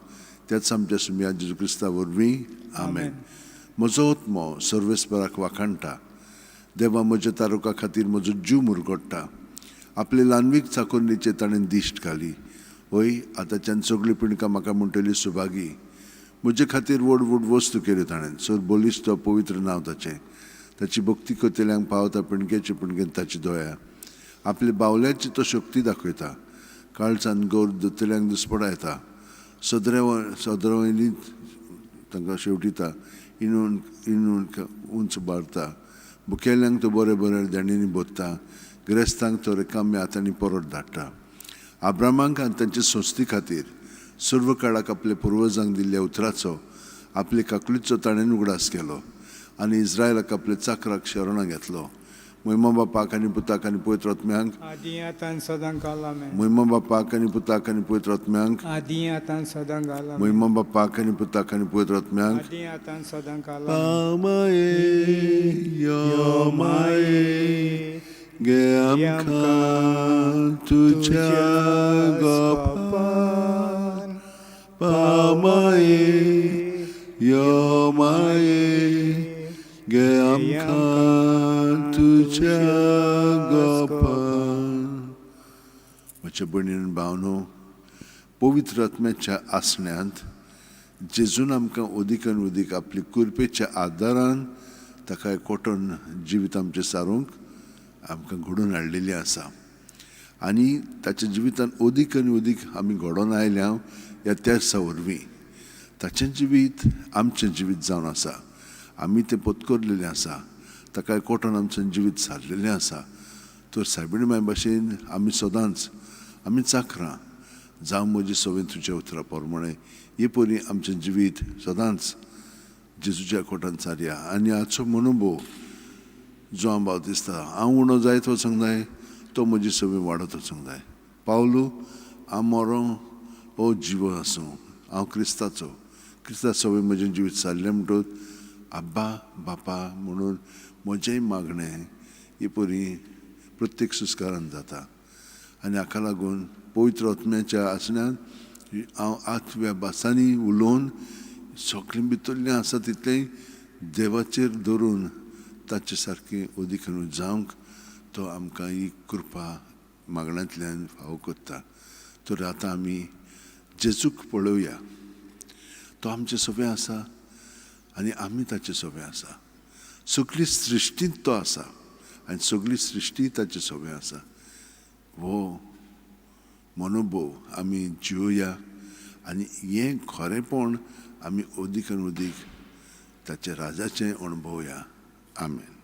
Speaker 1: त्याच आमच्या सुमया जेजू क्रिस्ता वरवीं. आमेन. म्हजो आत्मो सर्वेस्पराक वाखाणटा. देवा, म्हज्या तारुका खातीर म्हजो जीव मुरगडटा. आपले ल्हानवीक चाकोरणीचेर ताणें दिश्ट घाली. हय, आतांच्यान सगळीं पिंडकां म्हाका म्हणटली सुभागी. म्हजे खातीर व्हड व्हड वस्तू केल्यो ताणें. सर बलिश्ट पवित्र नांव ताचें. ताची भक्ती करतल्यांक पावता पिणक्याचे पिणकेन ताची दया. आपले बावल्याची तो शक्ती दाखयता. काळजान गौर दत्तल्यांक दुस्पडा येता. सदरे सदरे तांकां शेवटिता. इनून इनून उंच बारता. मुखेल्यांक तो बरें बरें देणेंनी भरता. गिरेस्तांक तो रिकाम्या हातांनी परत धाडटा. आब्रामांक आनी तांचे संस्थी खातीर सर्व काळाक आपल्या पुर्वजांक दिल्ल्या उतराचो आपले काकलीचो ताणें उगडास केलो आनी इस्रायलाक आपल्या चाकराक शरणां घेतलो. मोहिमा बापाक आनी पुताक आनी पवित्र आत्म्यांक.
Speaker 2: आदी आतां सदां काल. आमेन.
Speaker 1: मोहिमा बापाक आनी पुताक आनी पवित्र आत्म्यांक.
Speaker 2: आदी आतां सदां काल. आमेन.
Speaker 1: मोहिमा बापाक आनी पुताक आनी पवित्र आत्म्यांक.
Speaker 2: आदी आतां सदां काल.
Speaker 1: पामाये यो माये गे आमकां तुज्या गोपान. पामाये यो माये गे आमकां तुज्या गोपान. म्हज्या भयणीन भावनो, पवित्र आत्म्याच्या आसण्यांत जेजून आमकां अदीक आनी अदीक आपली कृपेच्या आदारान ताका एकवटून जिवीत आमचें सारूंक आमकां घडोवन हाडलेलें आसा. आनी ताच्या जिवितान अदीक आनी अदीक आमी घडोवन आयल्या ह्या तेर्सा वरवीं. ताचें जिवीत आमचें जिवीत जावन आसा. आमी तें पत्करलेलें आसा. ताका एकवटून आमचें जिवीत सारलेलें आसा. तर सायबिणी माय भाशेन आमी सदांच आमी चाकरां जावं म्हजी सवय तुज्या उतरा प्रमाणें हे परी आमचें जिवीत सदांच जेजूच्या कोटान सारया. आनी हाचो मनोभव जो हांव भाव दिसता, हांव उणो जायत वचूंक जाय, तो म्हजी सवय वाडत वचूंक जाय. पावलू हांव मरों ओ जिवो आसूं, हांव क्रिस्ताचो. क्रिस्ता सवय म्हजें जिवीत सारलें म्हणटकच आब्बा बापा म्हणून म्हजेंय मागणें हे परी प्रत्येक सुस्कारान जाता. आनी हाका लागून पवित्र आत्म्याच्या आसण्यान हांव आत्म्या भासांनी उलोवन सगळें भितरलें आसा तितलें देवाचेर धरून ताचे सारकें अदीक जावंक तो आमकां ही कृपा मागण्यांतल्यान फावो करता. तर आतां आमी जेजूक पळोवया. तो आमचे सगळें आसा आनी आमी ताचे सगळें आसा. सगळी सृश्टींत तो आसा आनी सगळी सृश्टी ताचे सगळें आसा. हो मनोभव आमी जिवया आनी हें खरेंपण आमी अदीक आनी अदीक ताच्या राजाचें अणभवया. आमेन.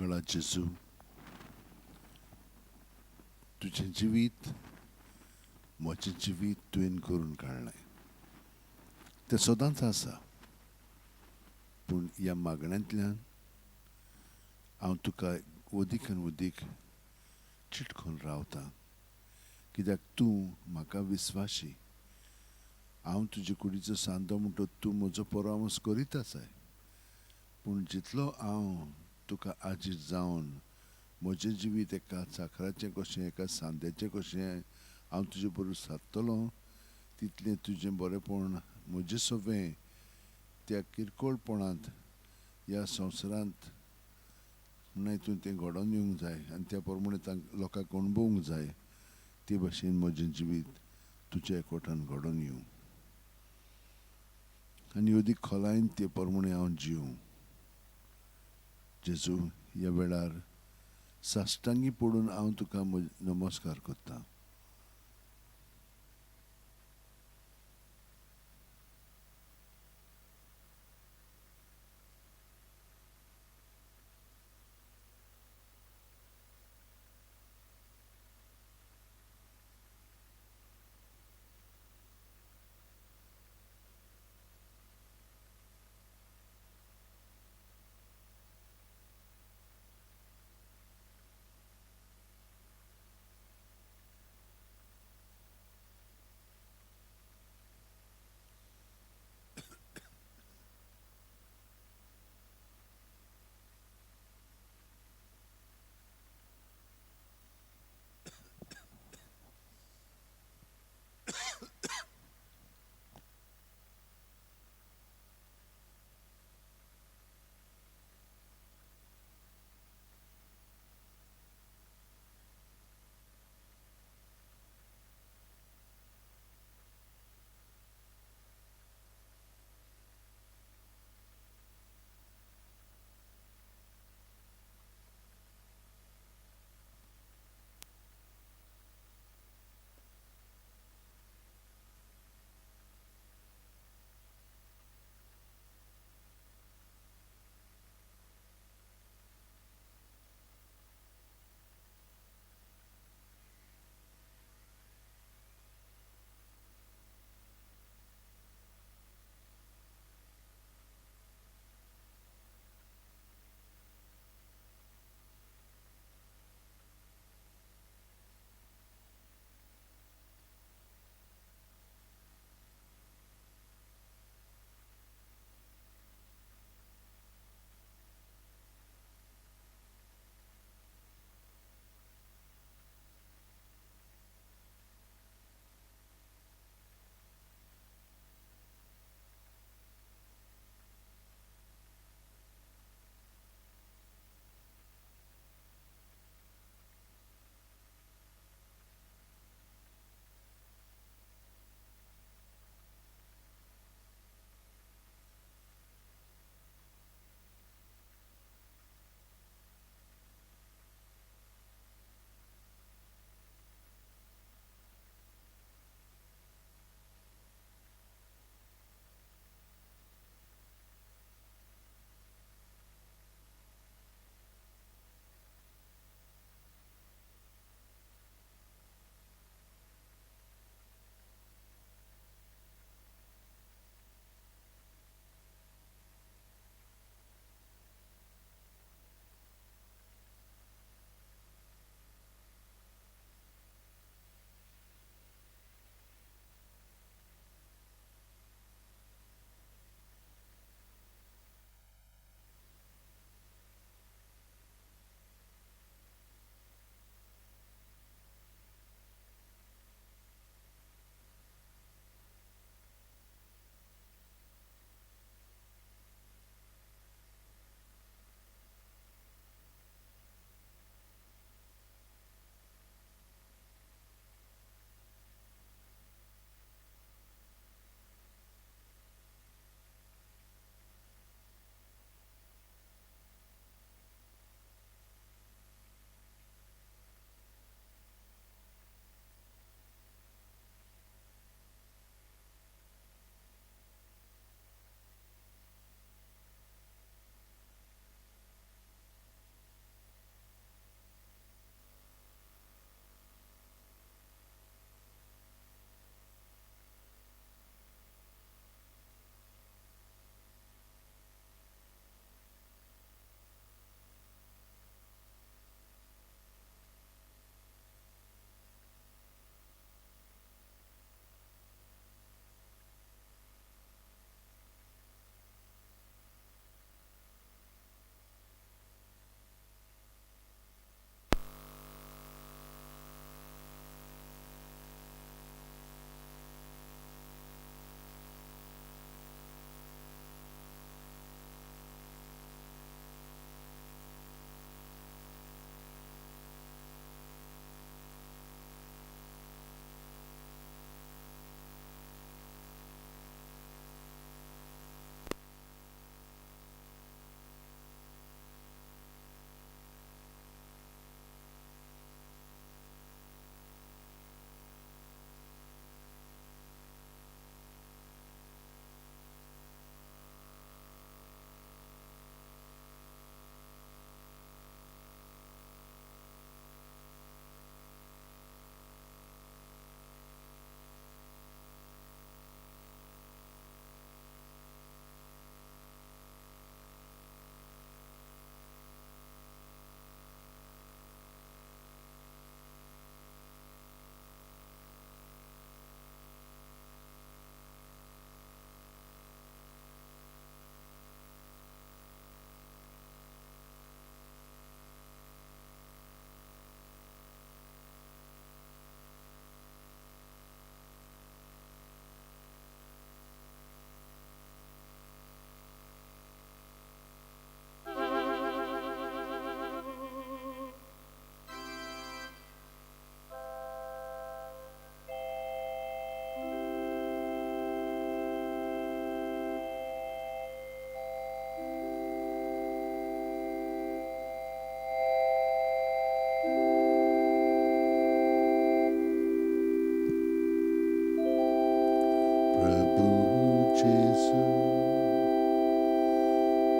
Speaker 1: मोगाळा जेजू, तुजें जिवीत म्हजें जिवीत तुवें करून काडलें, तें सदांच आसा. पूण ह्या मागण्यांतल्यान हांव तुका वदीक आनी वदीक चिटकून रावतां, कित्याक तूं म्हाका विस्वाशी. हांव तुजे कुडीचो सांदो म्हणटो तूं म्हजो परामर्श करीत आसाय, पूण जितलो हांव तुका आजीर जावन म्हजें जिवीत एका साखराचें कशें, एका सांद्याचें कशें हांव तुजे बरोबर सादतलो, तितलें तुजें बरेंपण म्हजें सवें त्या किरकोळपणांत ह्या संवसारांत म्हणून तूं तें घडोवन येवंक जाय आनी त्या प्रमाणे तांकां लोकांक अणभवूंक जाय. ते भाशेन म्हजें जिवीत तुज्या एकवटान घडोवन येवं आनी अदीक खोलायेन ते प्रमाणे हांव जिवूं. जेजू, ह्या वेळार साश्टांगी पडून हांव तुका नमस्कार करतां.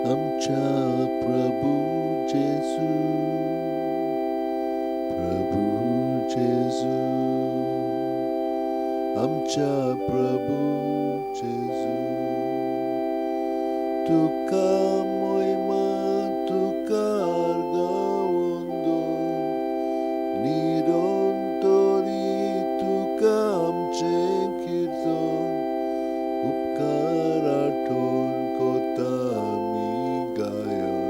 Speaker 1: आमच्या प्रभू जेजू, प्रभू जेजू, आमच्या प्रभू जेजू. तुका मोयमा, तुका अर्गां, निरंतरी तुका आमचें किर्तन. उपकार आठोवन कोता आमी गायन.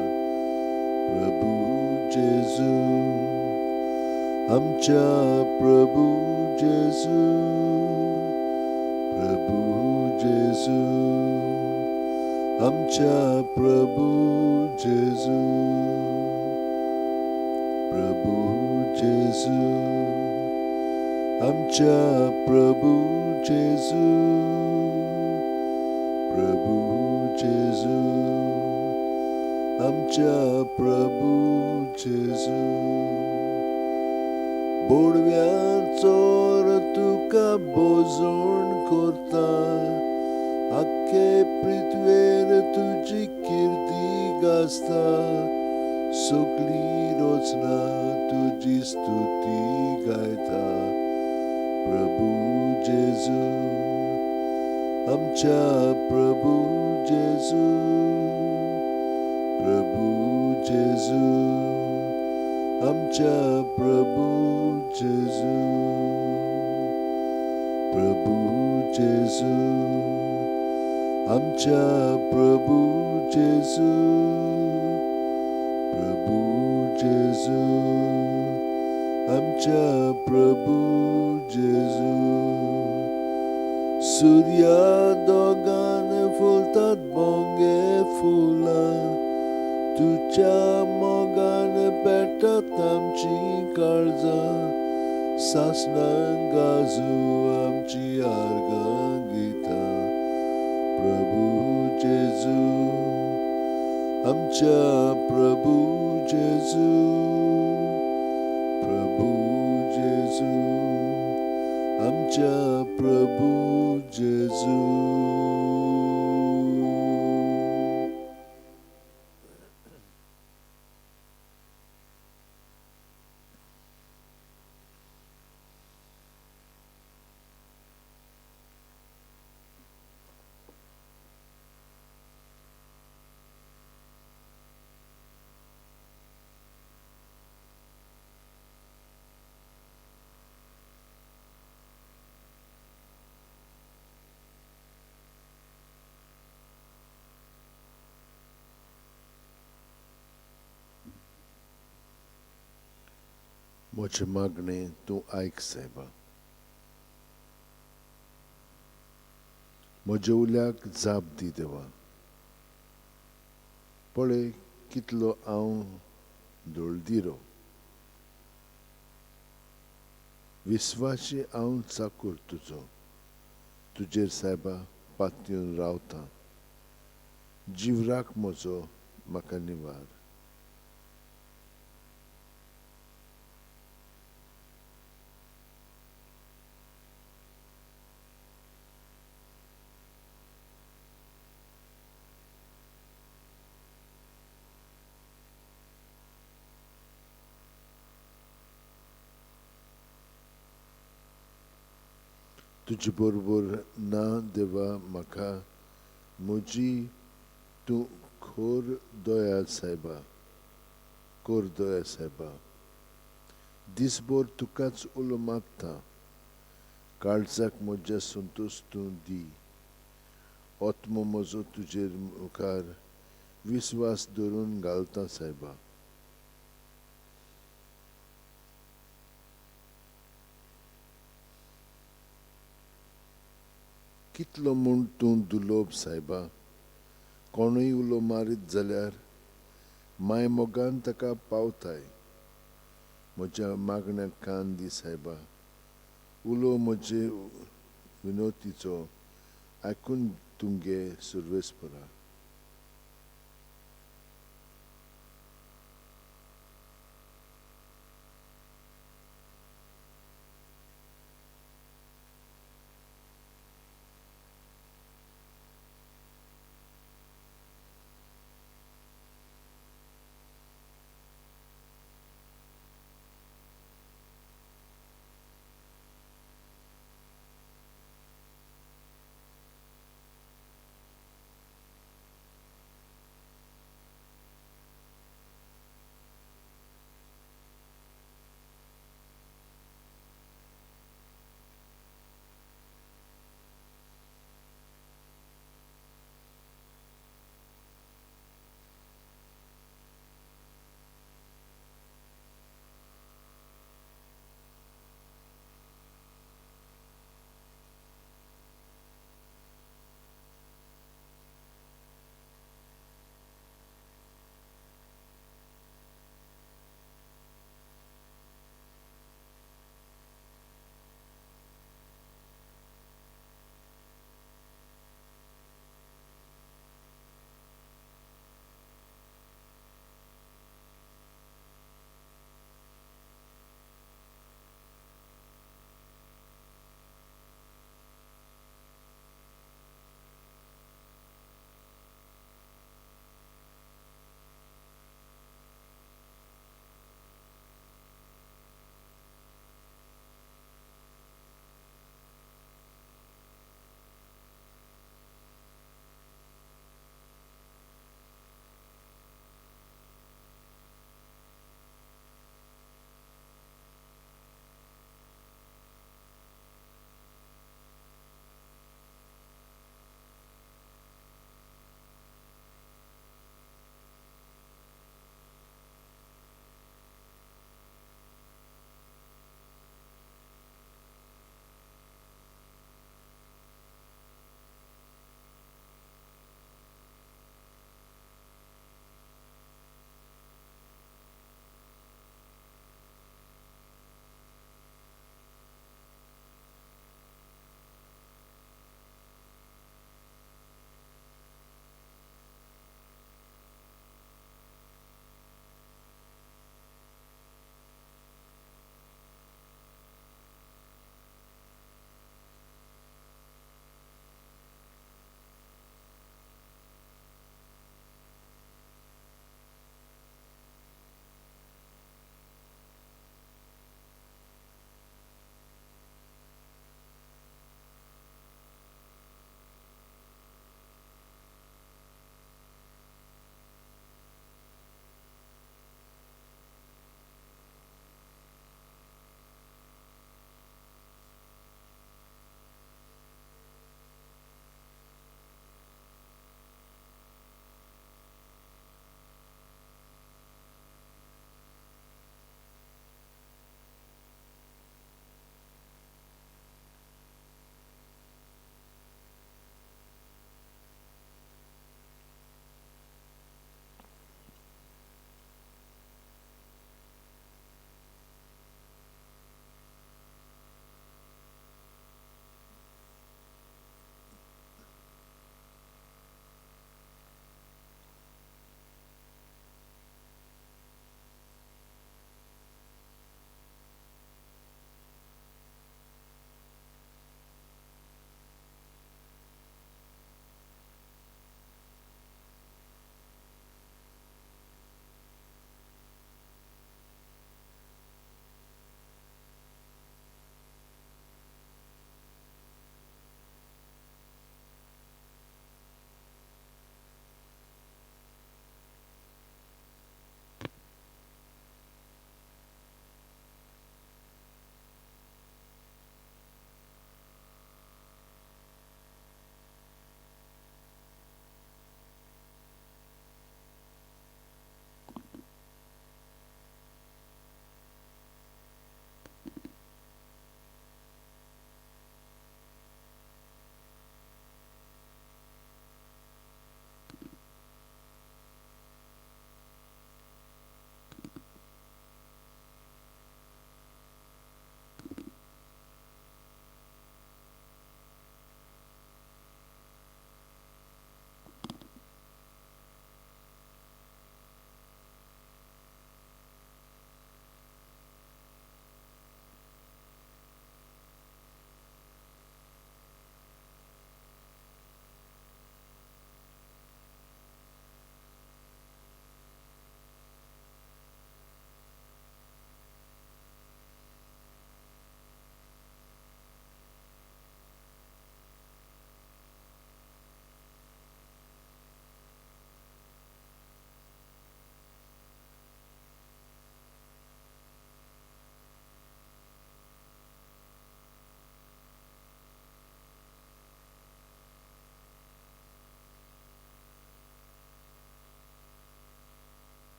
Speaker 1: प्रभू जेजू, आमच्या प्रभू जेजू, प्रभू जेजू, आमच्या प्रभू जेजू, प्रभू जेजू, आमच्या प्रभू जेजू, प्रभू जेजू, आमच्या प्रभू जेजू. बोडव्या चोर तुका बोजवण करता, आख्खे पृथ्वेर तुजी किर्ती गाजता. सगली रचना तुजी स्तुती गायता. प्रभू जेजू, आमच्या प्रभू जेजू, प्रभू जेजू, आमच्या प्रभू जेजू, प्रभू जेजू, आमच्या प्रभू जेजू, प्रभू जेजू, आमच्या प्रभू जेजू. सुर्या दोगान फुलतात बोंगे फुलां, तुज्या मोगान पेटत आमची काळजां. सासणां गाजू आमची आर्गां गितां. प्रभू जेजू, आमच्या प्रभू जेजू, प्रभू जेजू, आमच्या प्रभू जेजू. म्हजें मागणें तूं आयक सायबा, म्हज्या उल्याक जाप दी देवा. पळय कितलो हांव दळदिरो, विस्वाशी हांव चाकूर तुजो. तुजेर सायबा पातयेवन रावता, जीव राख म्हजो म्हाका निवार. तुजे बरोबर ना देवा म्हाका म्हजी तूं खोर दया सायबा, कोर दया सायबा. दिसभर तुकाच उलो मारता, काळजाक म्हज्या संतोश तूं दी. आत्मो म्हजो तुजेर मुखार विस्वास धरून घालता सायबा. कितलो म्हूण तूं दुलोब सायबा, कोणूय उलो मारीत जाल्यार माय मोगान ताका पावताय. म्हज्या मागण्याक कान दी सायबा, उलो म्हजे विनोतीचो आयकून तूं घे सुर्वेसपरा.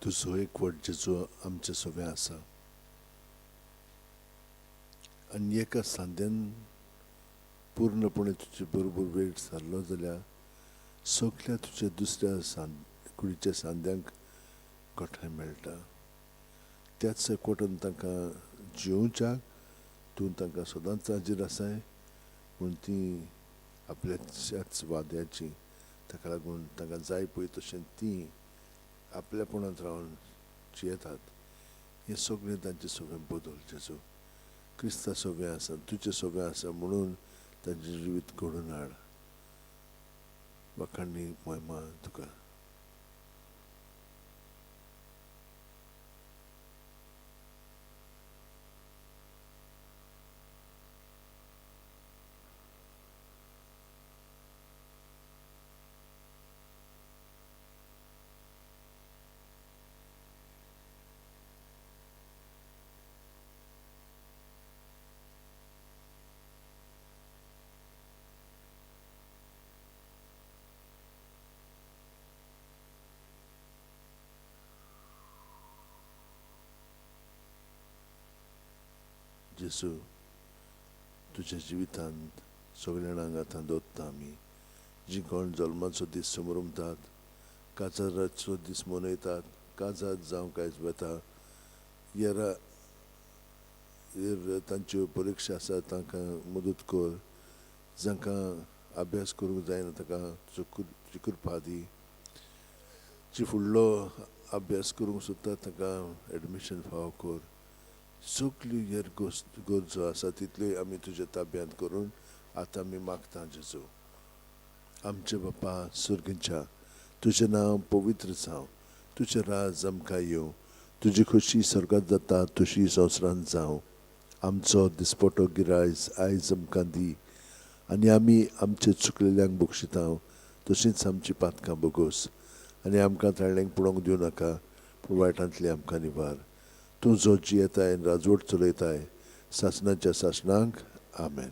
Speaker 1: तुजो एकवट जेजू आमचे सगळें आसा आनी एका सांद्यान पूर्णपणे तुजे बरोबर वेळ सारलो जाल्यार सगल्या तुज्या दुसऱ्या कुडीच्या सांद्यांक गोठाय मेळटा. त्याच एकवटान तांकां जियोवच्याक तूं तांकां सदांच हाजीर आसाय, पूण ती आपल्याच्याच वाद्याची, ताका लागून तांकां जाय पळय तशें ती आपल्यापणांत रावन जियेतात. हें सगळें तांचें सगळें बदल जेजू क्रिस्ता सगळें आसा, तुजें सगळें आसा म्हणून तांचें जिवीत घडोवन हाड. वाखाणी महिमा तुका. जेजू तुज्या जिवितांत सगळ्या जाणांक आतां दवरता आमी, जीं कोण जल्माचो दीस समरमतात, काजाराचो दीस मनयतात, काजार जावंक आयज वता, येरा तांच्यो परिक्षा आसा तांकां मदत कर, जांकां अभ्यास करूंक जायना तांकां तुजी कृपा दी, जी फुडलो अभ्यास करूंक सोदता तांकां एडमिशन फावो कर. सगल्यो हेर गरजो आसा तितल्यो आमी तुज्या ताब्यांत करून आतां आमी मागता जेजू. आमचे बापा सर्गीच्या, तुजें नांव पवित्र जावं, तुजें राज आमकां येवं, तुजी खोशी स्वर्गांत जाता तशी संवसारांत जावं. आमचो दिसपटो गिरायज आयज आमकां दी आनी आमी आमचे चुकलेल्यांक बक्षिता तशींच आमची पातकां बोगोस आनी आमकां ताळ्यांक पळोवंक दिवं नाका, पूण वायटांतली आमकां निवार. तूं जो जियेताय राजवट चलयताय सासणाच्या सासणाक. आमेन.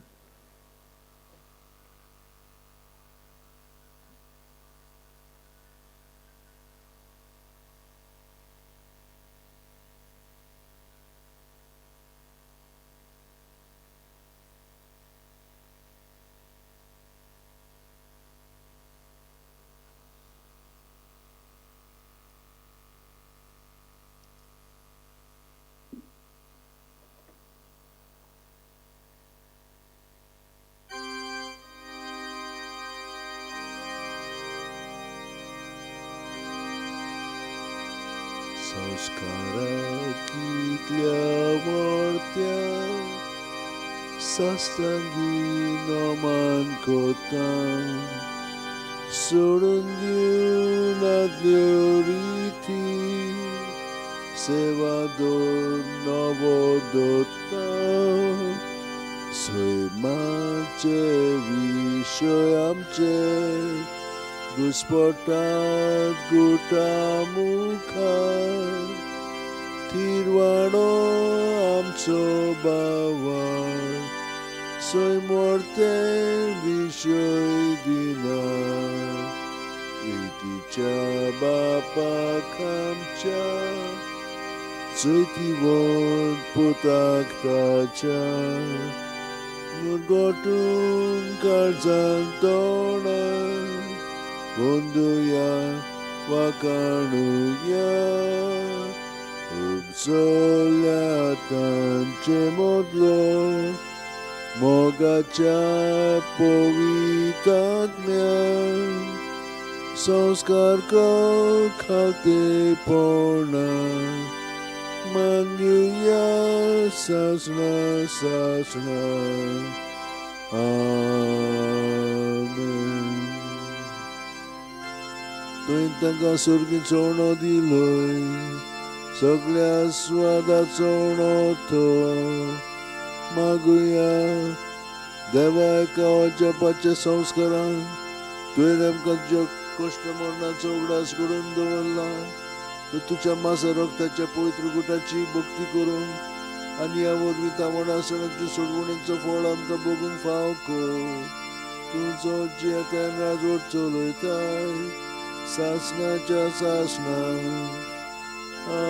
Speaker 1: संस्कारा कितल्या वर्त्या साश्टांगी नमन करता, सोडून दिवन आदल्यो रिती सेवा दवर नवो दवरता. सैमाचे विशय आमचे घुस्पटात गुटा मुखार, थिरवाणो आमचो बावार सैमोर्ते विशय दिना. प्रितीच्या बापाक आमच्या जैतिवंत पुताक ताच्या, मुरगोटून काळजान तोंडार गोंदुया वाकाणुया. उपजल्या तांचे मदलो मोगाच्या पवितात्म्यान संस्कार कर खालतेपणा मागुया सासणा सासणा. आमेन. तुवें तांकां सर्गीचो उणो दिलोय, सगळ्या स्वादाचो उणो तो. मागुया देवा एका अजापाच्या संस्कारान तुवें आमकां तुज्या कश्ट मरणाचो उगडास करून दवरला, तर तुज्या मासा रक्ताच्या पवित्र गुटाची भक्ती करूंक आनी ह्या वरवीं तावणासणाच्या सोडवणेचो फळ आमकां भोगूंक फाव कर. तुजो जियेताय राजवट चलयताय सासणाच्या सासणाक. आमेन.